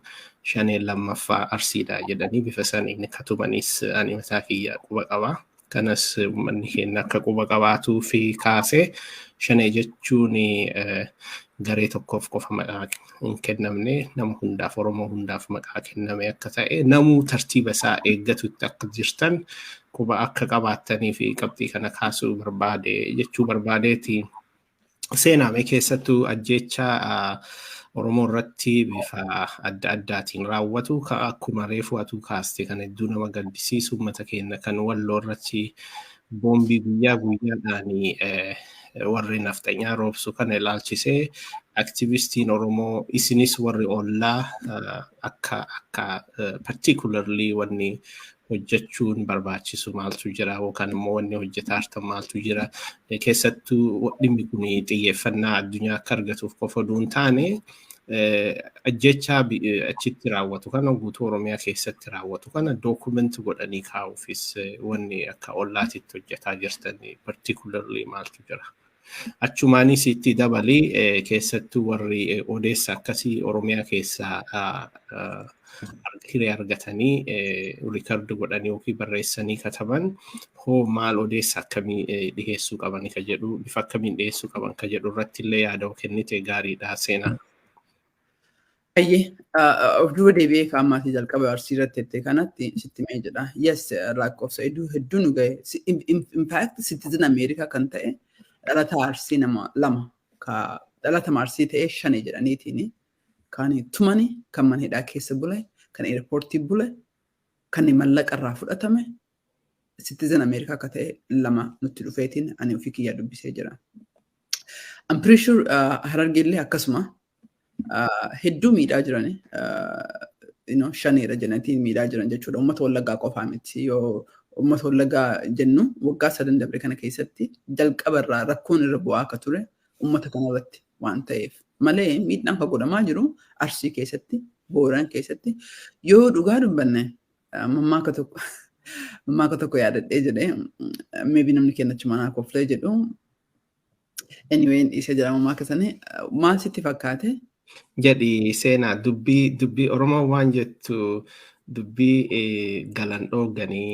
Shaneen lammaffaa Arsiidha jedhanii bifa saniin katumanis ani mataa kiyya quba qaba. Kanas uummanni keenya akka quba qabaatuu fi kaasee, Shanee jechuun garee tokkoof qofa maqaa hin kennamne, nama hundaaf, Oromoo hundaaf maqaa kenname akka ta'e, namuu tartiiba isaa eeggatutti akka jirtan quba akka qabaattanii fi qabxii kana kaasuu barbaade jechuu barbaadeeti. Seenaame, keessattuu ajjeechaa Oromoo irratti bifa adda addaatiin raawwatu, akkuma reefu atuu kaaste kan hedduu nama gaddisiisu, uummata keenya kan Walloo irratti boombii guyyaa guyyaadhaan warri nafxanyaa roobsu kana ilaalchisee, aktivistiin Oromoo isinis warri ollaa akka particularly wanni hojjechuun barbaachisu maaltu jira, yookaan immoo wanni hojjetaa jirtan maaltu jira? Keessattuu dhimmi kun xiyyeeffannaa addunyaa akka argatuuf qofa oduu hin taane, ajjechaa achitti raawwatu kana, guutuu Oromiyaa keessatti raawwatu kana document godhanii kaa'uufis wanni akka ollaatitti hojjetaa jirtan particularly maaltu jira? Achumaanis itti dabalii, keessattuu warri odeessa akkasii Oromiyaa keessaa hiree argatanii record godhanii yookiin barreessanii kataban hoo maal, odeessa akkamii dhiheessuu qaban ka jedhu, bifa akkamiin dhiheessuu qaban ka jedhu irratti illee yaada kennite gaariidha, Seenaa. Ayyee, of duuba deebi'ee kaammaatii jalqaba Arsii irratti jettee kanatti sitti mee jedha. Yes, lakkoofsa hedduu hedduu nu gahe. In fact, citizen Ameerikaa kan ta'e, dhalataa Arsii nama lama ka dhalata Arsii ta'e Shane jedhaniitiin kan tumani, kan mana hidhaa keessa bule, kan airportii bule, kan mallaqa irraa fudhatame, citizen Ameerikaa akka ta'e lama nutti dhufeetiin ani ofii kiyyaa dubbisee jira. I'm pretty sure Harargeellee akkasuma hedduu miidhaa jirani. Shaneedha jedhanii miidhaa jiran jechuudha. Uummata Wallaggaa qofaa miti. Yoo uummata Wallaggaa jennu, waggaa 3 dabre kana keessatti jalqaba irraa rakkoon irra bu'aa akka ture uummata kanarratti waan ta'eef malee, miidhaan kan godhamaa jiru Arsii keessatti, Booran keessatti. Yoo dhugaa dubbanne, mammaaka tokko yaadadhee jedhee, maybe namni keenya achuma naa koflee jedhu. Anyway, isa jedhama mammaaka sani maal sitti fakkaate? Jedhi seenaa, dubbii Oromoo waan jettu, dubbii galan dhooganii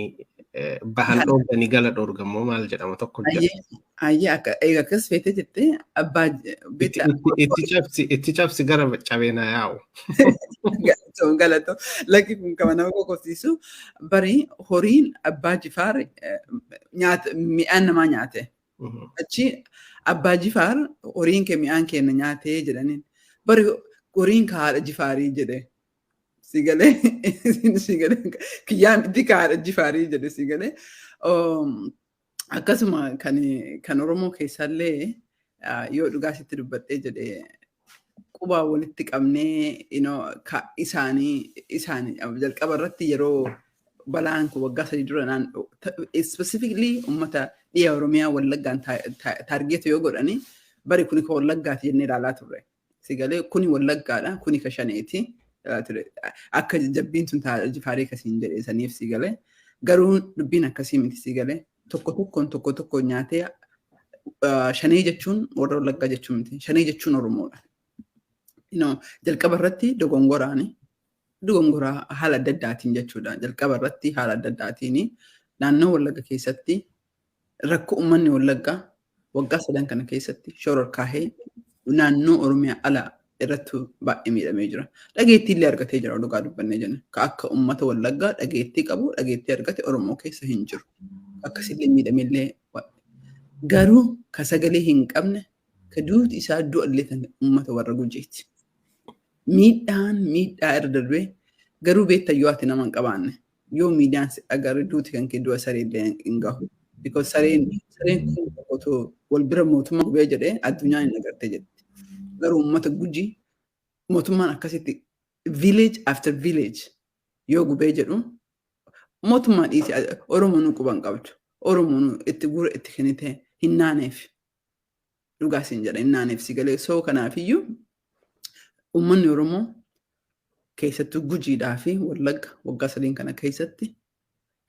bahan dhooganii gala dhoorgamoo maal jedhama tokko jedha. Ayyee, akka eega akkas feete jettee abbaa. Itti cabsi gara cabeenaa yaa'u. Galatoo, galatoo. Lakki, kun kama nama kokofsiisu. Bari horiin Abbaa Jifaar nyaata mi'aan namaa nyaate. Achi Abbaa Jifaar horiin kee mi'aan keenya nyaatee jedhaniin. Bari horiin ka haadha Jifaarii jedhe. Sigalee, sigalee, kiyyaan miti, ka haadha Jifaarii jedhe, sigalee. Akkasuma kan Oromoo keessallee yoo dhugaa sitti dubbadhee jedhee, qubaa walitti qabnee isaanii jalqaba irratti yeroo balaan kun waggaa 3 dura naan specifically uummata dhiya Oromiyaa Wallaggaan target yoo godhani, bari kuni ka Wallaggaati jennee ilaalaa turre. Sigalee, kuni Wallaggaadha, kuni ka Shaneeti. Akka jabbiin sun Jifaarii kasiin jedhe saniif, sigalee. Garuu dubbiin akkasii miti, sigalee. Tokko tokkoon tokko tokkoon nyaatee. Shanee jechuun warra Wallaggaa jechuun miti. Shanee jechuun Oromoodha. Jalqaba irratti dogongoraani. Dogongoraa haala adda addaatiin jechuudha. Jalqaba irratti haala adda addaatiin naannoo Wallagga keessatti rakkoo uummanni Wallaggaa waggaa 3 kana keessatti shororkaahee naannoo Oromiyaa ala irratti baay'ee miidhamee jira. Dhageettii illee argatee jira, dhugaa dubbannee jenna. Ka akka uummata Wallaggaa dhageettii qabu, dhageettii argate Oromoo keessa hin jiru. Akkasillee miidhameellee, garuu ka sagalee hin qabne, ka duuti isaa du'a illee kan uummata warra Gujiiti. Miidhaan miidhaa irra darbee garuu beekta, yoo ati nama hin qabaanne, yoo miidhaan si agarre, duuti kan kee du'a saree illee hin gahu. Because sareen kun otoo wal bira mootummaa gubee jedhee addunyaan hin agarte jetti. Garuu uummata Gujii mootummaan akkasitti village after village yoo gubee jedhu, mootummaa dhiisi, Oromoon quba hin qabdu. Oromoon itti gura itti kennite hin naaneef. Dhugaa siin jedha, hin naaneef, si galee. Soo kanaafiyyuu uummanni Oromoo keessattuu Gujiidhaa fi Wallagga waggaa 3 kana keessatti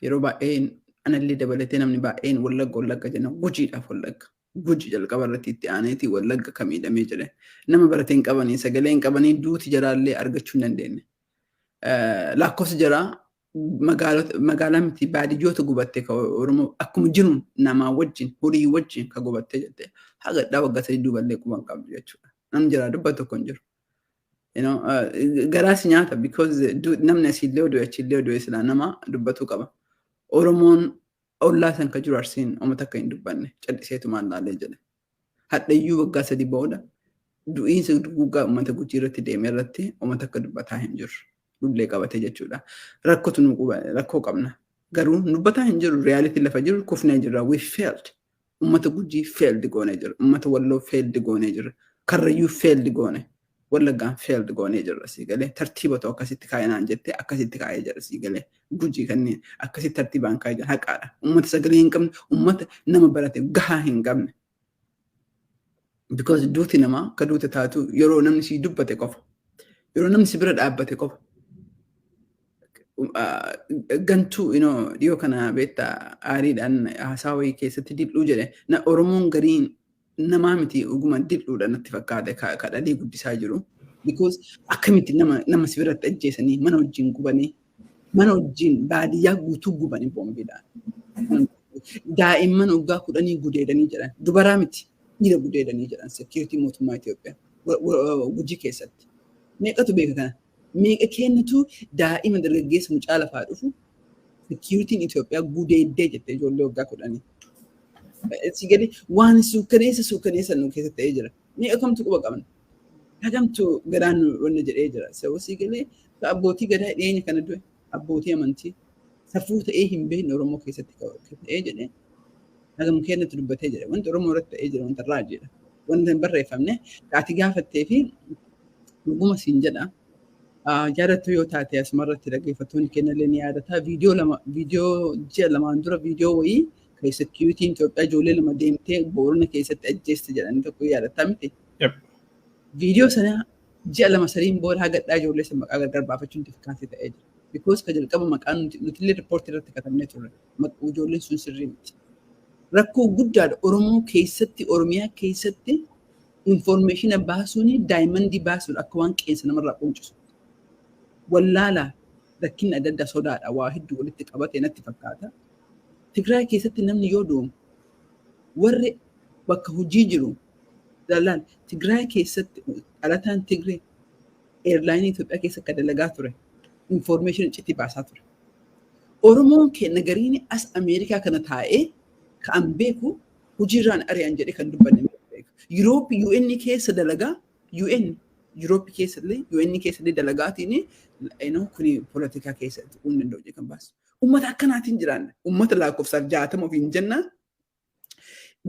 yeroo baay'ee anallee dabalatee namni baay'een Wallagga Wallagga jenna, Gujiidhaaf Wallagga. Guji jalqaba irratti, itti aaneeti Wallagga ka miidhamee jedhe. Nama baratee hin qabanii, sagalee hin qabanii, duuti jalaallee argachuu hin dandeenye. Lakkoofsi jaraa magaalaa miti, baadiyyoota gubatte, ka Oromoo akkuma jiruun namaa wajjin horii wajjin ka gubatte jette hagadhaa waggaa 3 duuballee quban qabdu jechuudha. Namni jiraa dubbatu tokko hin jiru. Garaas nyaata, because namni asiillee oduu achiillee oduu silaa nama dubbatuu qaba. Oromoon ollaa san ka jiru Arsiin uummata akka hin dubbanne calliseetumaan laalee jedhe. Hadhayyuu waggaa 3 booda du'iinsa duguuggaa uummata Gujii irratti deeme irratti uummata akka dubbataa hin jiru. Dullee qabate jechuudha. Rakkotu nu quba, rakkoo qabna. Garuu dubbataa hin jiru, reality lafa jiru kufnee jirra. We failed. Uummata Gujii failed goonee jira. Uummata Walloo failed goonee jira. Karrayyuu failed goone. Wallaggaan failed goonee jirra, sii galee. Tartiiba ta'u akkasitti kaa'inaan jettee akkasitti kaa'ee jira, sii galee. Gujii kanneen akkasitti tartiibaan kaa'ee jira, haqaadha. Uummata sagalee hin qabne, uummata nama barate gahaa hin qabne. Because duuti namaa akka duute taatu yeroo namni sii dubbate qofa. Yeroo namni si bira dhaabbate qofa. Gantuu dhiyoo kana beektaa, aariidhaan haasaa wayii keessatti dildhuu jedhe. Na Oromoon gariin namaa miti, dhuguma dildhuudha natti fakkaate ka dhalii guddisaa jiru. Because akkamitti nama si biratti ajjeesanii, mana wajjin gubanii, mana wajjin baadiyyaa guutuu gubanii boombiidhaan. Daa'imman waggaa 10 gudeedanii jedhan, dubaraa miti, dhiira gudeedanii jedhan security mootummaa Itoophiyaa Gujii keessatti. Meeqatu beeka kana? Meeqa kennatu daa'ima dargaggeessa mucaa lafaa dhufu securityn Itoophiyaa gudeeddee jette, ijoollee waggaa 10. Si gadi waan suukkaneessa suukkaneessa nu keessatti ta'ee jira. Meeqa kamtu quba qabna? Hagamtu gadaan wanna jedhee jira. Sababa si galee abbootii gadaa dhiyeenya kana du'e, abbootii amantii safuu ta'ee hin beekne Oromoo keessatti ta'ee jedhee hagam kennatu dubbatee jira. Wanti Oromoo irratti ta'ee jira wanta raajiidha. Wanta hin barreeffamne ati gaafattee fi dhuguma siin jedha. Yaadattu yoo taate, asumarratti dhaggeeffattoonni kennallee ni yaadata. Viidiyoo lama, viidiyoo ji'a 2n dura viidiyoo wayii kan security Itoophiyaa ijoollee lama deemtee Boorana keessatti ajjeeste jedhanii tokko yaadataa miti? Viidiyoo sana ji'a 2 3n booda hagadhaa ijoollee sana maqaa gargar baafachuun difficult ta'ee jira. Because ka jalqaba maqaan nuti illee riippoortii irratti katabnee turre, ijoolleen sun sirrii miti. Rakkoo guddaadha. Oromoo keessatti, Oromiyaa keessatti information baasuun diamond baasuun akka waan qeensa namarraa quncisu. Wallaalaa, rakkinni adda addaa, sodaadha, waa hedduu walitti qabate natti fakkaata. Tigraay keessatti namni yoo du'u warri bakka hojii jiru lalaan Tigraay keessatti dhalataan Tigree airline Itoophiyaa keessa akka dalagaa ture information iccitii baasaa ture. Oromoon keenya gariin as Ameerikaa kana taa'ee ka'an beeku hojiirraan ari'an jedhee kan dubbanne beeku. Yuroop UN keessa dalagaa, UN Yuroop keessa illee, UN keessa illee dalagaatiin kuni poolitikaa keessa tuquu hin danda'u jedhee kan baasu. Uummata akkanaatiin jiraanna. Uummata lakkoofsaaf 60 ofiin jenna.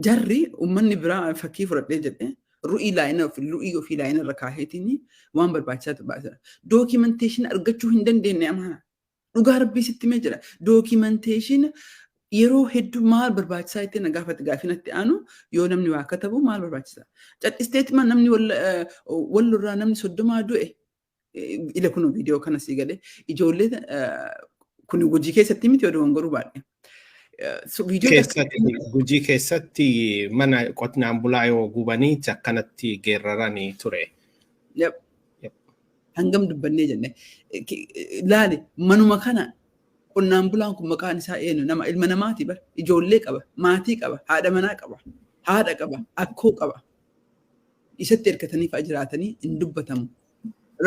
Jarri uummanni biraa fakkii fudhadhee jedhee ru'ii line ru'ii ofii line irra kaaheetiin waan barbaachisaa baasa. Documentation argachuu hin dandeenye amaana. Dhugaa Rabbii sitti himee jira. Documentation yeroo hedduu maal barbaachisaa itti na gaafate, gaafii natti aanu yoo namni waa katabu maal barbaachisaa? Cadhisteeti namni wallurraa namni 30 du'e, ila kun viidiyoo kana sii galee ijoollee kun Gujii keessatti miti, oduu garuu baadhe. Keessatti, Gujii keessatti mana qonnaan bulaa yoo gubanii akkanatti geerraranii ture. Hangam dubbannee jenne, laali, manuma kana qonnaan bulaan kun maqaan isaa eenyu? Nama ilma namaati bar, ijoollee qaba, maatii qaba, haadha manaa qaba, haadha qaba, akkoo qaba. Isatti hirkatanii fa'a jiraatanii hin dubbatamu.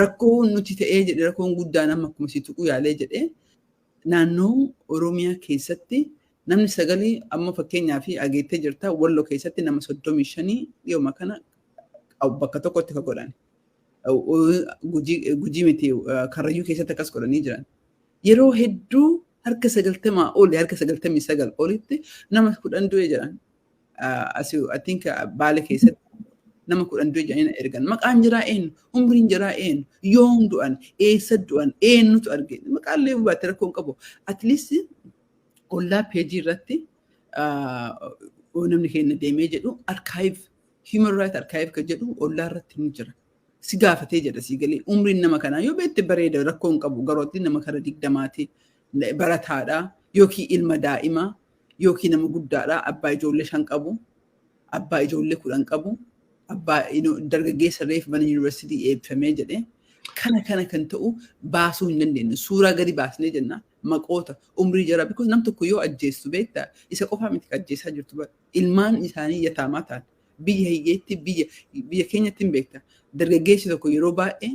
Rakkoo nuti ta'ee jedhe, rakkoon guddaan amma akkuma si tuquu yaalee jedhee, naannoo Oromiyaa keessatti namni sagalii amma fakkeenyaa fi ageettee jirta, Walloo keessatti nama 35 dhiyooma kana bakka tokkotti ka godhan. Gujii miti, Karrayyuu keessatti akkas godhanii jiran. Yeroo hedduu harka 90 oli, harka 99 olitti nama 10 du'e jedhan. Asii I think Baale keessatti nama 10 du'e jedhanii ergan. Maqaan jiraa eenyu? Umriin jiraa eenyu? Yoom du'an? Eessa du'an? Eenyutu arge? Maqaan baatte rakkoo hin qabu. At least ollaa peejii irratti namni keenya deemee jedhu archive, human right archive kan jedhu ollaa irratti ni jira. Si gaafatee jedha, si galee, umriin nama kanaa yoo beekte bareeda, rakkoo hin qabu, garootti nama kara 20ti, barataadha yookiin ilma daa'imaa yookiin nama guddaadha, abbaa ijoollee 5 qabu, abbaa ijoollee 10 qabu, abbaa dargaggeessa reef mana yuunivarsiitii eebbifamee jedhee kana kana kan ta'u baasuu hin dandeenye. Suuraa gadi baasnee jenna, maqoota, umrii jara, because nam tokko yoo ajjeessu beektaa, isa qofaa miti ajjeessaa jirtu bara, ilmaan isaanii yataamaa ta'an. Biyya hiyyeetti, biyya keenyatti hin beekta, dargaggeessi tokko yeroo baay'ee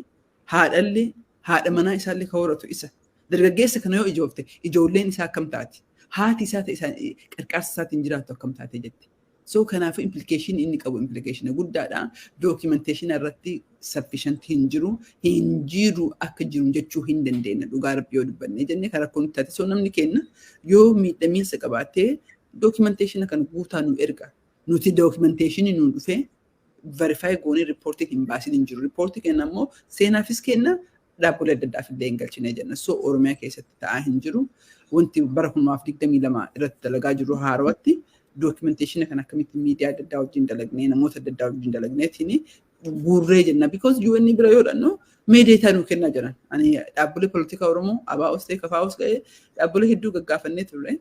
haadhallee haadha manaa isaallee kan horatu isa. Dargaggeessa kana yoo ijoofte ijoolleen isaa akkam taati? Haati isaa qarqaarsa isaatiin jiraattu akkam taate jetti. So kanaafuu implication inni qabu implication guddaadha. Documentation irratti sufficient hin jiru. Hin jiru, akka jiru jechuu hin dandeenya. Dhugaa Rabbi yoo dubbanne jennee kan rakkoo nutti taate. So namni keenya yoo miidhamiinsa qabaattee documentation kan guutaa nu erga. Nuti documentation nu dhufee verify goonee riippoortii hin baasin hin jiru. Riippoortii kenna immoo seenaafis kenna, dhaabbilee adda addaaf illee hin galchine jenna. So Oromiyaa keessatti ta'aa hin jiru. Wanti bara 2022 irratti dalagaa jiru haarawatti documentation kan akkamitti miidiyaa adda addaa wajjin dalagnee, namoota adda addaa wajjin dalagneetiin guurree jenna. Because UN bira yoo dhannu mee data nuu kennaa jiran. Ani dhaabbilee poolitikaa Oromoo ABOs ta'e KFOs ta'e dhaabbilee hedduu gaggaafannee turre.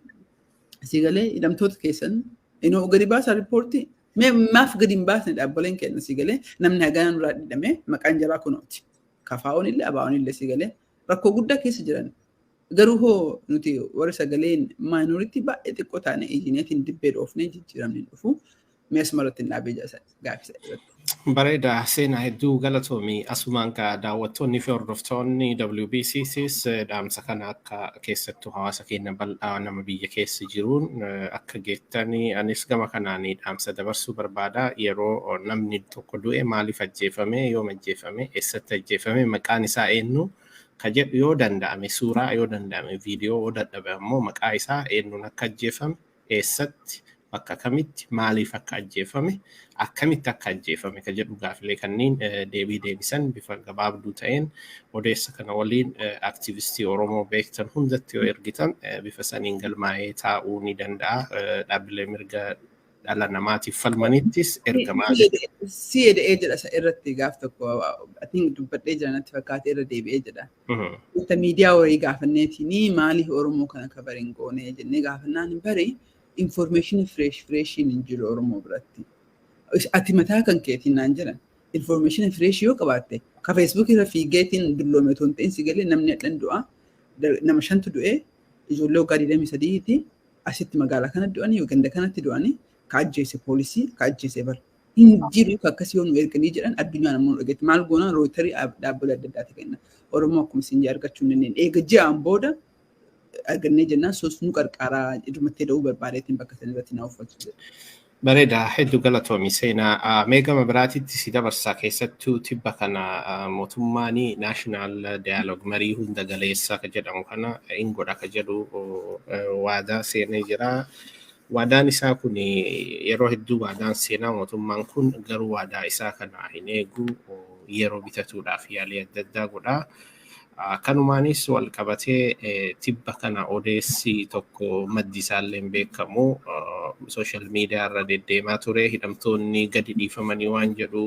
Asii galee hidhamtoota keessan inoo gadi baasaa riippoortii. Mee maaf gadi hin baasne dhaabbileen keenya, si galee, namni haganaa nurraa dhidhame, maqaan jaraa kunooti. KFOn illee ABOn illee, si galee, rakkoo guddaa keessa jiran. Garuu hoo nuti warri sagaleen minority baay'ee xiqqoo taane iyyineetiin dibbee dhoofnee jijjiiramni hin dhufu. Mee asumarratti hin dhaabee gaafisa irratti. Bareeda, seenaa, hedduu galatoomii. Asumaan gaa daawwattoonni fi hordoftoonni WBCCs dhaamsa kana akka keessattuu hawaasa keenya bal'aa nama biyya keessa jiruun akka geettanii anis gama kanaan dhaamsa dabarsuu barbaada. Yeroo namni tokko du'e maaliif ajjeefame, yoom ajjeefame, eessatti ajjeefame, maqaan isaa eenyu ka jedhu, yoo danda'ame suuraa, yoo danda'ame viidiyoo, yoo dadhabe ammoo maqaa isaa, eenyuun akka ajjeefame, eessatti, maqaa isaa, Bakka kamitti, maaliif akka ajjeefame, akkamitti akka ajjeefame ka jedhu gaafilee kanneen deebii deebisan bifa gabaabduu ta'een odeessa kana waliin aktivistii Oromoo beektan hundatti yoo ergitan, bifa saniin galmaa'ee taa'uu ni danda'a. Dhaabbilee mirga dhala namaatiif falmanittis ergamaa. Si eda'ee jedha isa irratti gaaf tokko, I think, dubbadhee jira natti fakkaate, irra deebi'ee jedha. Wanta miidiyaa wayii gaafanneetiin, maaliif Oromoo kana cover hin goone jennee gaafannaan, hin bari information fresh freshiin hin jiru Oromoo biratti. Ati mataa kan keetiin naan jedhan, information fresh yoo qabaatte ka Facebook irra fiigeetiin dulloome otoo hin ta'in, si galee, namni hadhan du'a, nama shantu du'e, ijoollee waggaa 23ti asitti magaalaa kana du'anii yookiin ganda kanatti du'anii, ka ajjeese poolisii, ka ajjeese bara. Hin jiru ka akkasii yoo nu erganii jedhan, addunyaan ammoo nu dhageetti. Maal goona? Rootarii, dhaabbilee adda addaati kenna. Oromoo akkuma isin argachuu hin dandeenye. Eega ji'aan booda argannee jennaan sos nu qarqaaraa irmattee da'uu barbaadeetiin bakka sana irratti na uffatu. Bareeda, hedduu galatoomi, Seenaa. Mee gama biraatitti si dabarsaa. Keessattuu tibba kana mootummaan national dialogue, marii hunda galeessaa ka jedhamu kana hin godha ka jedhu waadaa seenee jira. Waadaan isaa kun, yeroo hedduu waadaan seenaa, mootummaan kun garuu waadaa isaa kana hin eegu, yeroo bitatuudhaaf yaalii adda addaa godha. Kanumaanis wal qabatee tibba kana odeessi tokko, maddi isaallee hin beekamu, social media irra deddeemaa ture, hidhamtoonni gadi dhiifamanii waan jedhu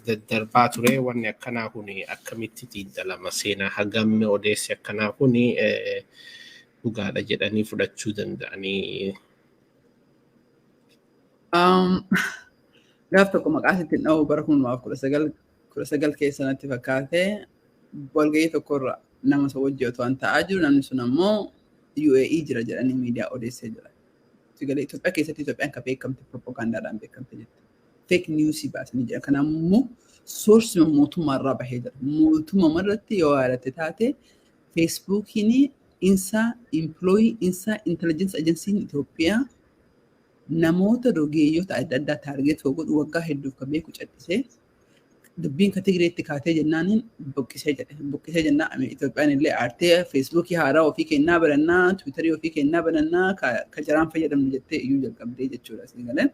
daddarbaa ture. Wanni akkanaa kun akkamitti xiinxalama, Seenaa? Hagamme odeessi akkanaa kun dhugaadha jedhanii fudhachuu danda'anii? Gaaf tokko maqaa sitti hin dha'u, bara 2019 keessa natti fakkaate, walgahii tokkorra nama isa wajji otoo an ta'aa jiru, namni sun ammoo UAE jira jedhanii miidiyaa odeessee jira. Sigalee Itoophiyaa keessatti Itoophiyaan kan beekamte propagaandaadhaan beekamte jette. Fake newsii baasanii jira. Kanaaf immoo sourcii mootummaa irraa bahee jira. Mootummaa irratti yoo yaadatte taate, Facebookiin INSA employee, INSA intelligence agency Itoophiyaa, namoota rogeeyyota adda addaa target godhu waggaa hedduuf kan beeku callisee, dubbiin ka Tigireetti kaatee jennaaniin buqqisee jedhe. Buqqisee jennaan Itoophiyaan illee aartee Facebookii haaraa ofii kennaa banannaa, Twitterii ofii kennaa banannaa, ka jaraan fayyadamnu jettee iyyuu jalqabdee jechuudha. Galee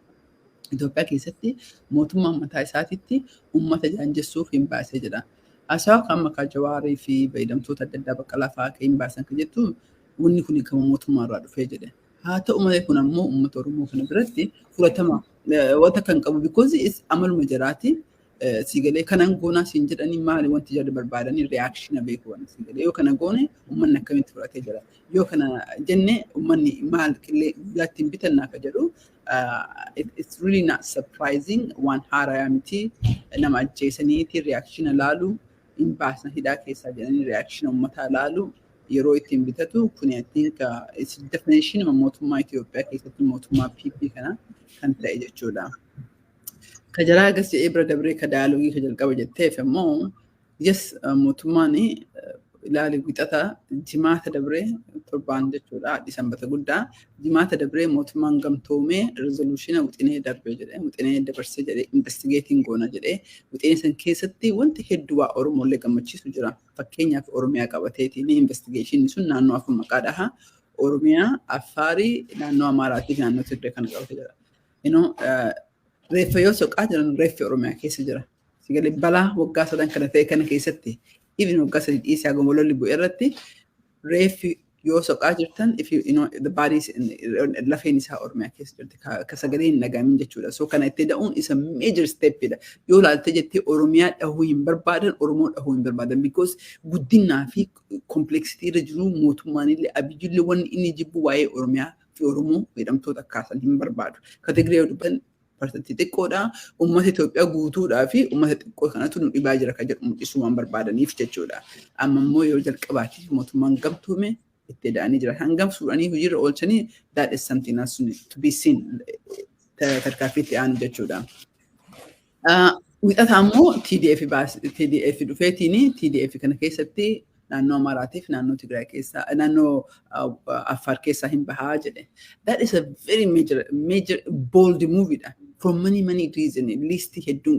Itoophiyaa keessatti mootummaan mataa isaatitti uummata jaanjessuuf hin baasee jedha. Haasawa kan maqaa Jawaarii fi fayyadamtoota adda addaa bakka lafaa akka hin baasan kan jettu, wanni kun kan mootummaa irraa dhufee jedhe. Haa ta'u malee, kun ammoo uummata Oromoo kana biratti fudhatama wanta kan qabu, because amaluma jaraati. Siigalee kanan goonaa siin jedhanii, maali wanti jarri barbaadanii? Reactiona beeku waan siigalee, yoo kana goone uummanni akkamitti fudhatee jira, yoo kana jenne uummanni maal qillee guyyaatti hin bitannaa ka jedhu. It's really not surprising, waan haarayaa miti. Nama ajjeesaniiti reactiona laalu, hin baasna hidhaa keessaa jedhanii reactiona uummataa laalu, yeroo ittiin bitatu. Kun I think it's definition mootummaa Itoophiyaa keessatti mootummaa PP kana kan ta'e jechuudha. Ka jalaa agas jedhee bira dabree, ka dialogueii ka jalqaba jetteef immoo, yes, mootummaan ilaali, wixata jimaata dabree, torbaan jechuudha, addi sanbata guddaa jimaata dabree, mootummaan gamtoomee resolutiona wixinee darbee jedhee, wixinee dabarsee jedhee, investigateiin goona jedhee. Wixinee san keessatti wanti hedduu waa Oromollee gammachiisu jira. Fakkeenyaaf, Oromiyaa qabateetiin investigationni sun naannoo afur maqaa dhaha: Oromiyaa, Affaarii, naannoo Amaaraatii fi naannoo Tigree kana qabatee jira. Reeffa yoo soqaa jiran, reeffi Oromiyaa keessa jira. Sigalee balaa waggaa 3 kana ta'e kana keessatti, even waggaa 3 dhiisee, hagam lolli bu'e irratti, reeffi yoo soqaa jirtan, if you, you know the bodies, lafeen isaa Oromiyaa keessa jirti ka sagalee hin dhagahamin jechuudha. So kana itti da'uun isa major stepidha. Yoo ilaalte jettee, Oromiyaa dhahuu hin barbaadan, Oromoo dhahuu hin barbaadan, because guddinaa fi complexity irra jiru mootummaan illee, Abiyyillee, wanni inni jibbu waa'ee Oromiyaa fi Oromoo hidhamtoota akkaasan hin barbaadu. Ka Tigree dubban parsantii xiqqoodha. Uummata Itoophiyaa guutuudhaa fi uummata xiqqoo kanatu nu dhibaa jira kan jedhu mul'isuu waan barbaadaniif jechuudha. Amma immoo yeroo jalqabaatiif mootummaan gamtoome itti da'anii jira. Hangam fuudhanii hojiirra oolchanii, that is something else to be seen, tarkaanfii itti aanu jechuudha. Wixata ammoo TDF TDF dhufeetiin, TDF kana keessatti naannoo Amaaraatiif naannoo Tigraay keessaa, naannoo Affaar keessaa hin bahaa jedhe. That is a very major major bold move dha. For many many reasons, listii hedduun qaba.